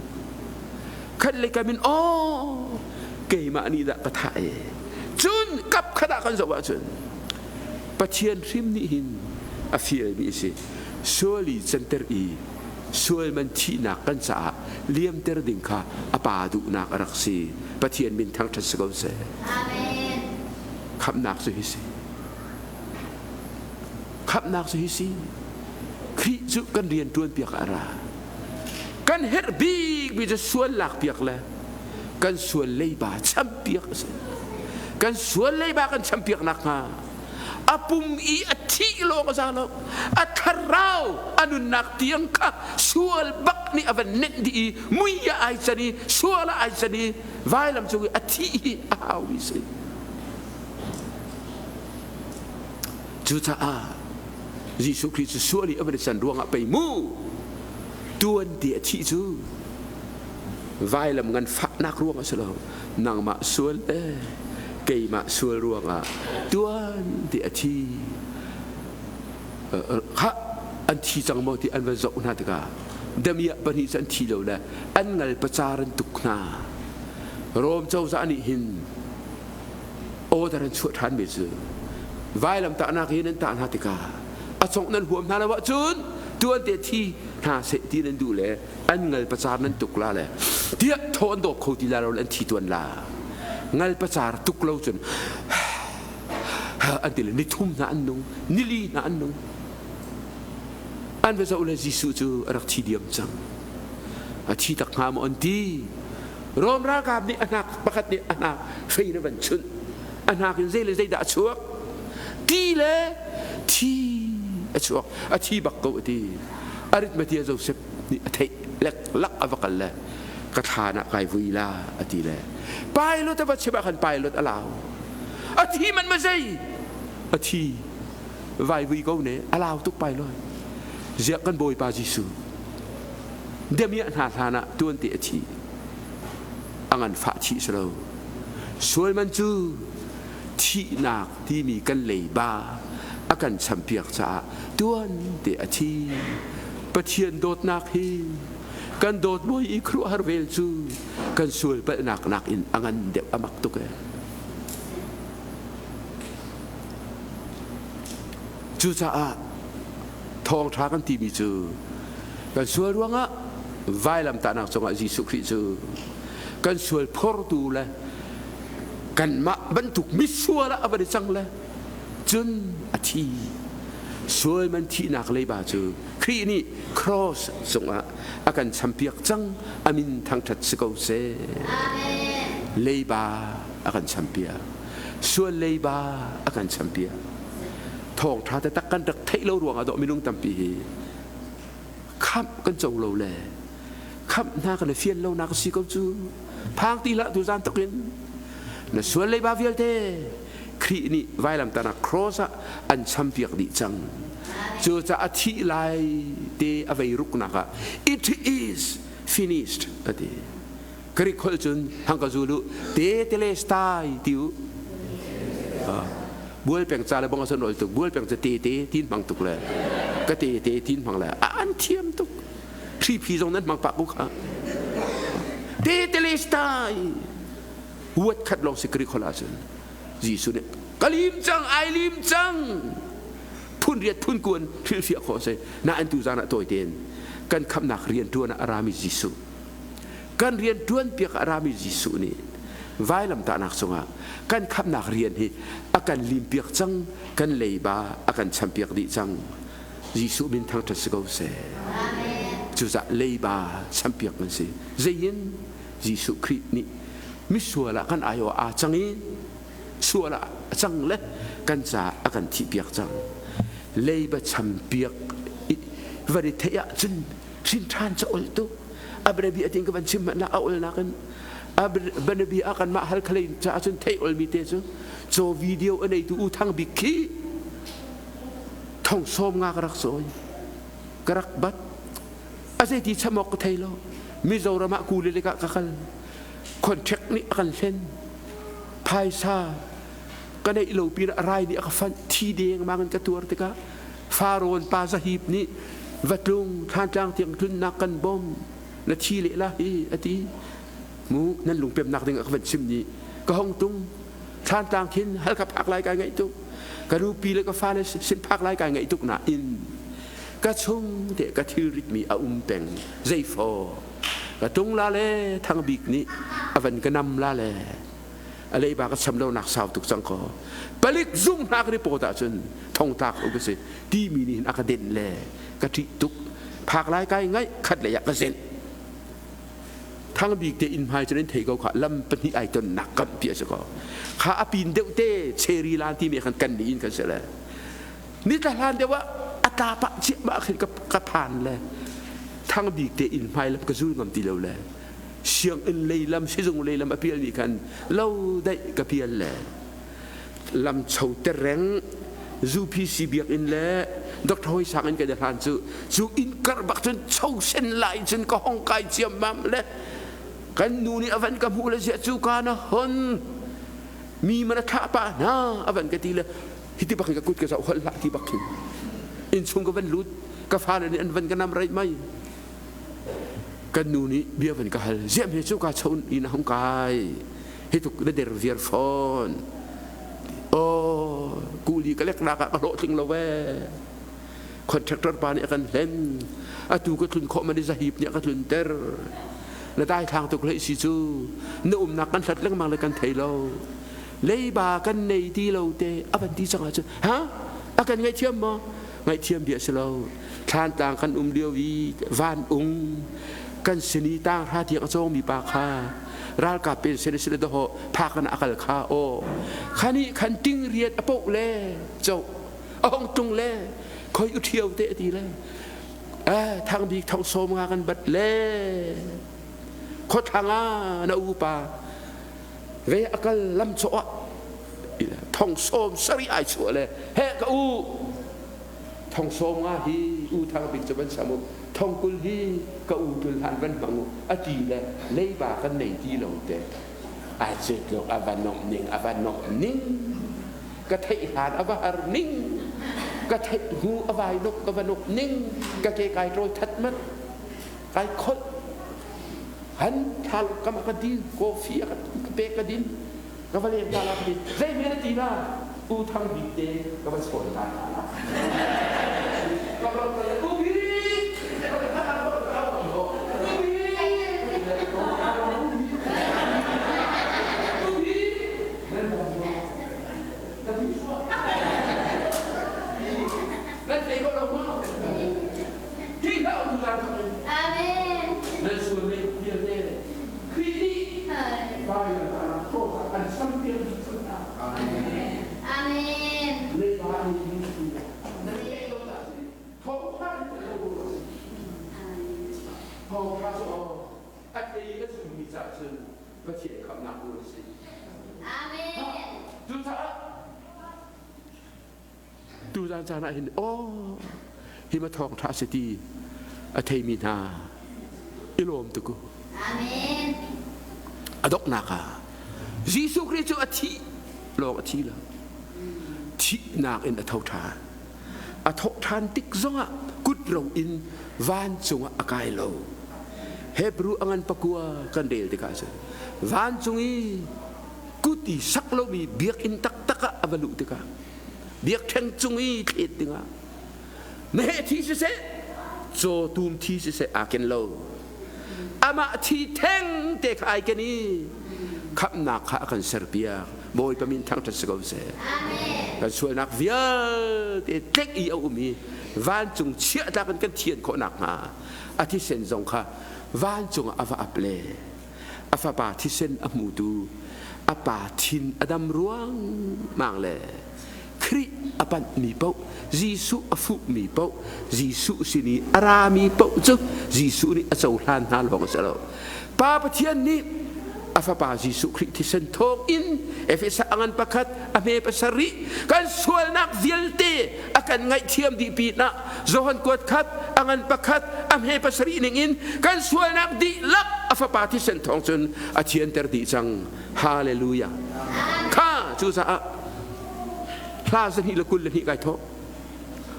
[SPEAKER 1] Khat lei kamin aw keimah nih dah ka thah e. Cun kap khat ah kan zoh ahcun Pathian hrim nih hin a fialmi a si. Sual i canter i sual man thihnak kan caah liamter ding kha a pa duhnak a rak si. Pathian min thangṭhat si ko seh.
[SPEAKER 2] Amen.
[SPEAKER 1] Khamhnak cu hi si. Khamhnak cu hi si. Khrih cu kan rian ṭuan piak ah a ra. Kan herh bikmi cu sual lak piak le kan sual leiba cham piak a si. Kan sual leiba kan cham piak nakhnga a pum i a thih lawng a za lo. A thlarau a nunnak tiang kha sual bak nih a van nenh dih i mui ah ai can i sual ah ai can i vailam cung i a thih hi a haumi si. Cucaah Jesuh Khrih cu sual i a van i can ruangah pei mu tuan ti a thih cu vailam ngan fahnak ruang a si lo nangmah sual le keimah sual ruangah tuan ti a thi kha an thi cang maw ti an van zoh hna tikah damiah pahnih cu an thi lo le an ngal pacar an tuk hna Rom cozah nih hin order an chuah ṭhan mi cu vailamtahnak hi nan tah hna tikah a congh nan huam hna lo ahcun tuante thi hna seh ti nan duh le an ngal pacar nan tuk la le tiah thaw an dawp kho ti la lo le an thi tuan la ngal pacar tuk lo cun an ti le nithum hna an nung nili hna an nung an va zoh le Jesuh cu a rak thi diam cang a thi tak hnga maw an ti Rom ralkap nih a hnak pakhat nih a hnak fei in a van chunh. A hnak in zei le zeidah a chuak? Ti le thi a chuak. A thi bak ko a ti. Arithmetia Joseph nih a theih lek lak a va kal le ka thlan ah kai vui la a ti le pilot a va chim ah khan pilot a lau. A thi man ma zei? A thi. Vai vui ko ne a lau tuk pilot. Ziah kan Bawipa Jesuh damiah hna hlan ah tuante a thi a nganfah chih si lo sual man cu thihnak timi kan leiba a kan champiak caah tuan te a thi. Pathian dawtnak hi kan dawt bawi i khuaruahhar vel cu kan sual palhnak nakin a ngan deuh, a mak tuk ee. Cucaah thawngṭha kan timi cu kan sual ruangah vailamtahnak cungah Jesuh Khrih cu kan sual phortu le kanmah bantuk misual ah a van i cang le cun a thi. Sual man thihnak leiba cu Khrih nih cross cungah a kan champiak cang, a min thangṭhat si ko seh. Leiba a kan champiak. Sual leiba a kan champiak. Thawngṭha taktak kan rak theih lo ruangah dawh minung tampi hi khamh kan co lo le khamh hna kan i fian lo nak a si ko cu. Phang ti hlah, tuzan tukin na sual leiba vialte Khrih nih vailamtahnak cross ah an champiak dih cang. Cucaah a thih lai te a vei ruknak ah "It is finished" a ti. Greek holh cun hang ka zul u, tetelestai ti u. Bual peng ca le bong a son ol tuk, bual peng ca te te tin hmang tuk le ka te te tin hmang le an thiam tuk. Hri phi zong nan hmang pah ko kha. Tetelestai huat khat lawng si Greek holh ahcun. Jesuh nih ka lim cang, ai lim cang, phun riat phun kuan hrilhfiah khawh si. Nain tu zan ah tawi tein kan khamnak rian ṭuan ah a rami Jesuh, kan rian ṭuan piak ah a rami Jesuh nih vailamtahnak cungah kan khamnak rian hi a kan limpiak cang, kan leiba a kan champiak dih cang. Jesuh min thangṭhat si ko seh. Cucaah leiba champiak kan si. Zeiin Jesuh Khrih nih misual ah kan aiawh aa cang i sual ah a cang le kan caah a kan thihpiak cang. Leiba champiak van i theih ahcun hrin ṭhan ca ol tuk. Abanabi atin ka van chim hmanh a ol nakin abanabi ah kanmah halkhalei caah cun theih olmi te cu caw video a neitu U Thang Bik khi thong sawm nga ka rak cawi, ka rak bat. A zeiti cham awk ka thei lo. Mizoram ah kuli ah ka kal, contract nih a kan hlen, phaisa ka neih lo pin ah rai nih a ka fanh, thi deng mang in ka tuar tikah Farawn pa Zahib nih vatlung Thlantlang tiang tlunnak kan bawm, na thi lehla hi a ti mu. Nan lungpemnak ding a ka van chim ni ka hong tung Thlantlang khin Halkha phak lai kai ngaih tuk, ka nupi le ka fale sin phak lai kai ngaih tuk nain ka chung te ka thilrit mi a um peng. Zeifaw ka tung la le Thang Bik nih a van ka nam la le a leiba ka cham lo nak sau tuk cang ko, palik zung hna ka report ahcun thongtlak u ka si timi nih hin a ka denh le ka ṭih tuk. Phak lai kai ngaih khat lei ah ka zenh. Thang Bik te inn hmai cun in thei ko kha, lam pahnih ai tonnak kamh pi a si ko kha, a pin deuh te cherry lan timi khan kan ni in kan si le nitla hlan deuh ah a tla pah ciahmah khin ka phan le Thang Bik te inn hmai lam ka zul ngam ti lo le sianginn lei lam, sizung lei lam a pial mi khan lo daih ka pial le lam cho tereng UPC biakinn le Dr. Hoi Sang in kan i hlan cu cu inn kar bak cun cho sen lai cun ka hong kai ciammam le kan nu nih a van ka hmuh le ziah cu ka na hon mi man a thlah pah hna a van ka ti le hiti bak in ka kut ka zoh, holh hlah ti bak khin innchung ka van lut. Ka fale nih an van ka nam rei mai. Kan nu nih bia van ka hal, ziah hme cu ka chon in a hung kai hi tuk na der viar fawn? Oh, kuli ka lek nak ah ka hlawhtling lo ee, contractor pa nih a kan hlen, atu ka tlun khawh man i Zahip nih a ka tlun ter. Na daithlang tuk hlei si cu, na umnak kan hlat lengmang le kan thei lo, leiba kan nei ti lo te a van ti cang ahcun ha a kan ngaihthiam maw? Ngaihthiam bia si lo. Thlantlang kan um lio i van ung kan sini tang hra tiang a cawngmi pa kha ralkap pen sen si le daho phakan akal kha aw khani khan ting riat a poh le cho a hong tung le khoi u thiau te ti le Thang Bik thong som nga kan bat le khothlang ah na upa ve akal lam chaw ah thong sawm sarih ai chuah le he ka u thong sawm nga hi U Thang Bik cu van sam u, thong kul hi ka u tul hlan van hmang u a ti le leiba kan nei ti lo te ai cet lo. A va nomh ning, a va nomh ning, ka theih hlan a va har ning. Ka theih hnu a vai nuk ka va nuk ning ka ke kai ṭawl that mat kai kholh han thal kam ka din coffee a ka pek ka din ka va leng ta la ka ti zei men a ti la u thang bik te ka va chawn ta la ka va u bik Nan thei ko lo maw? Hi hlah u tu
[SPEAKER 2] Amen.
[SPEAKER 1] Nan sual le vialte Khrih nih vailam ah an sampiak dih cang hna.
[SPEAKER 2] Amen.
[SPEAKER 1] Leiba nih nan ngeih lo ta si. Thawngtha in kan lo Thawngtha cu a thei a zummi caah cun Pathian khamhnak bu an si.
[SPEAKER 2] Amen.
[SPEAKER 1] Cucaah tuzan caan ah hin aw hi ma thawngtha si ti a theimi hna i lawm tuk u.
[SPEAKER 2] Amen.
[SPEAKER 1] A donghnak ah Jesuh Khrih cu a thi lawng a thi lo. Thihnak in a tho ṭhan. A thawh ṭhan tik zongah kut ro in vancung ah a kai lo. Hebrew a ngan pakua kan rel tikah cun vancung i kut i sak lomi biakinn taktak ah a va luh tikah biakṭheng cung i thlet dingah meheh thi siseh cawtum thi siseh aa ken lo. Amah thi theng te kha ai ken i khamhnak kha a kan serpiak. Bawipa min thangṭhat si ko seh. Kan sualnak vialte tlek i a um i vancung chiahtlak in kan thian khawh nakhnga a thisen zong kha vancung ah a va ap le a fapa thisen a hmutu a pa thin a dam ruangmang le Khrih a panhmi paoh Jesuh a fuhmi paoh Jesuh sin i a rami paoh cu Jesuh nih a cohlan hna lawng a si lo. Pa Pathian nih a fapa Jesuh Khrih thisen thawng in Efesa a ngan pakhat a hme pasarih kan sualnak vialte a kan ngaihthiam dih pinah Johan kuat khat a ngan pakhat a hme pasarih ning in kan sualnak dihlak a fapa thisen thawng cun a thianter dih cang. Hallelujah. Kha cucaah hla 222 kai thawh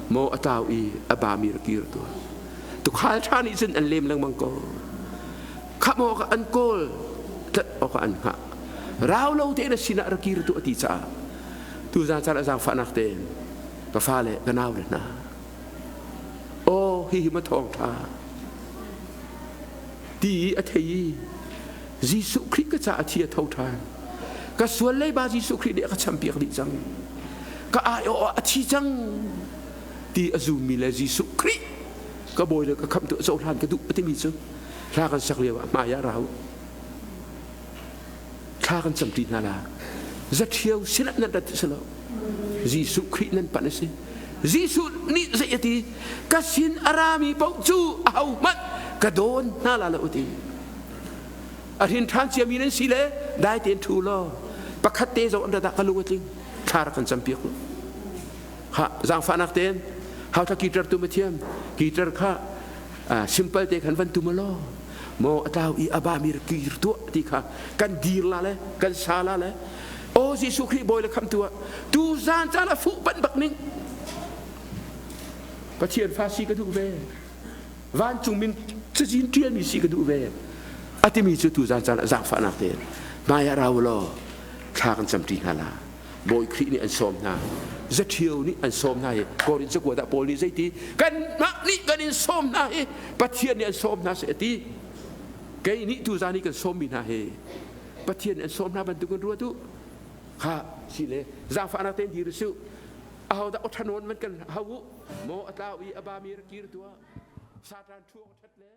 [SPEAKER 1] maw a tlau i a bami ra kir tuah. Tukhal ṭha nih cun an lem lengmang ko. Khamh awkah an kawl, tlanh awkah an hngah. Rau lo tein a sinah ra kir tuah ti caah tuzaan caan ah zaangfahnak tein ka fale ka naule hna aw hihi ma thawngṭha ti i a thei i Jesuh Khrih ka caah thi a tho ṭhan. Ka sual leiba Jesuh Khrih nih a ka champiak dih cang. Ka aiawh ah a thi cang ti a zummi le Jesuh Khrih ka bawi le ka khamhtu a cohlan ka duh a timi cu hla kan sak lio ah hmai ah ra u. Thla kan camṭi hna la. Zaṭhio sinah nan rat si lo. Jesuh Khrih nan panh a si. Jesuh nih zei a ti? Ka sin a rami paoh cu ahohmanh ka dawn hna la lo a ti. A hrin ṭhan ciami nan si le dai tein ṭhu law pakhat te zong an rat ah ka lung a tling. Thla rak kan campiak u. Ha zaangfahnak tein hau thla guitar tum a thiam. Guitar kha simple te khan van tum law maw a tlau i a bami rak kir tuah ti kha kan dir la le kan sa la le aw Jesuh Khrih bawi le khamtu ah tu zan caan a fuh panh bak ning Pathian fa si ka duh ve vancung min cazin ṭialmi si ka duh ve a timi cu tu zan caan ah zaangfahnak tein hmai ah ra u law thla kan camṭi hna la Bawi Khrih nih an sawm hna Zaṭhio nih an sawm hna i Korin cakuat ah Paul nih zeiti kanmah nih kan in sawm hna hi Pathian nih an sawm hna seh a ti kei nih tu zan i kan sawmmi hna hi Pathian nih an sawm hna bantukin ruat u kha si le zaangfahnak tein dir u ahodah awṭhanawn man kan hau u maw a tlau i a bami rak kir tuah Satan ṭhu awk ṭhat le.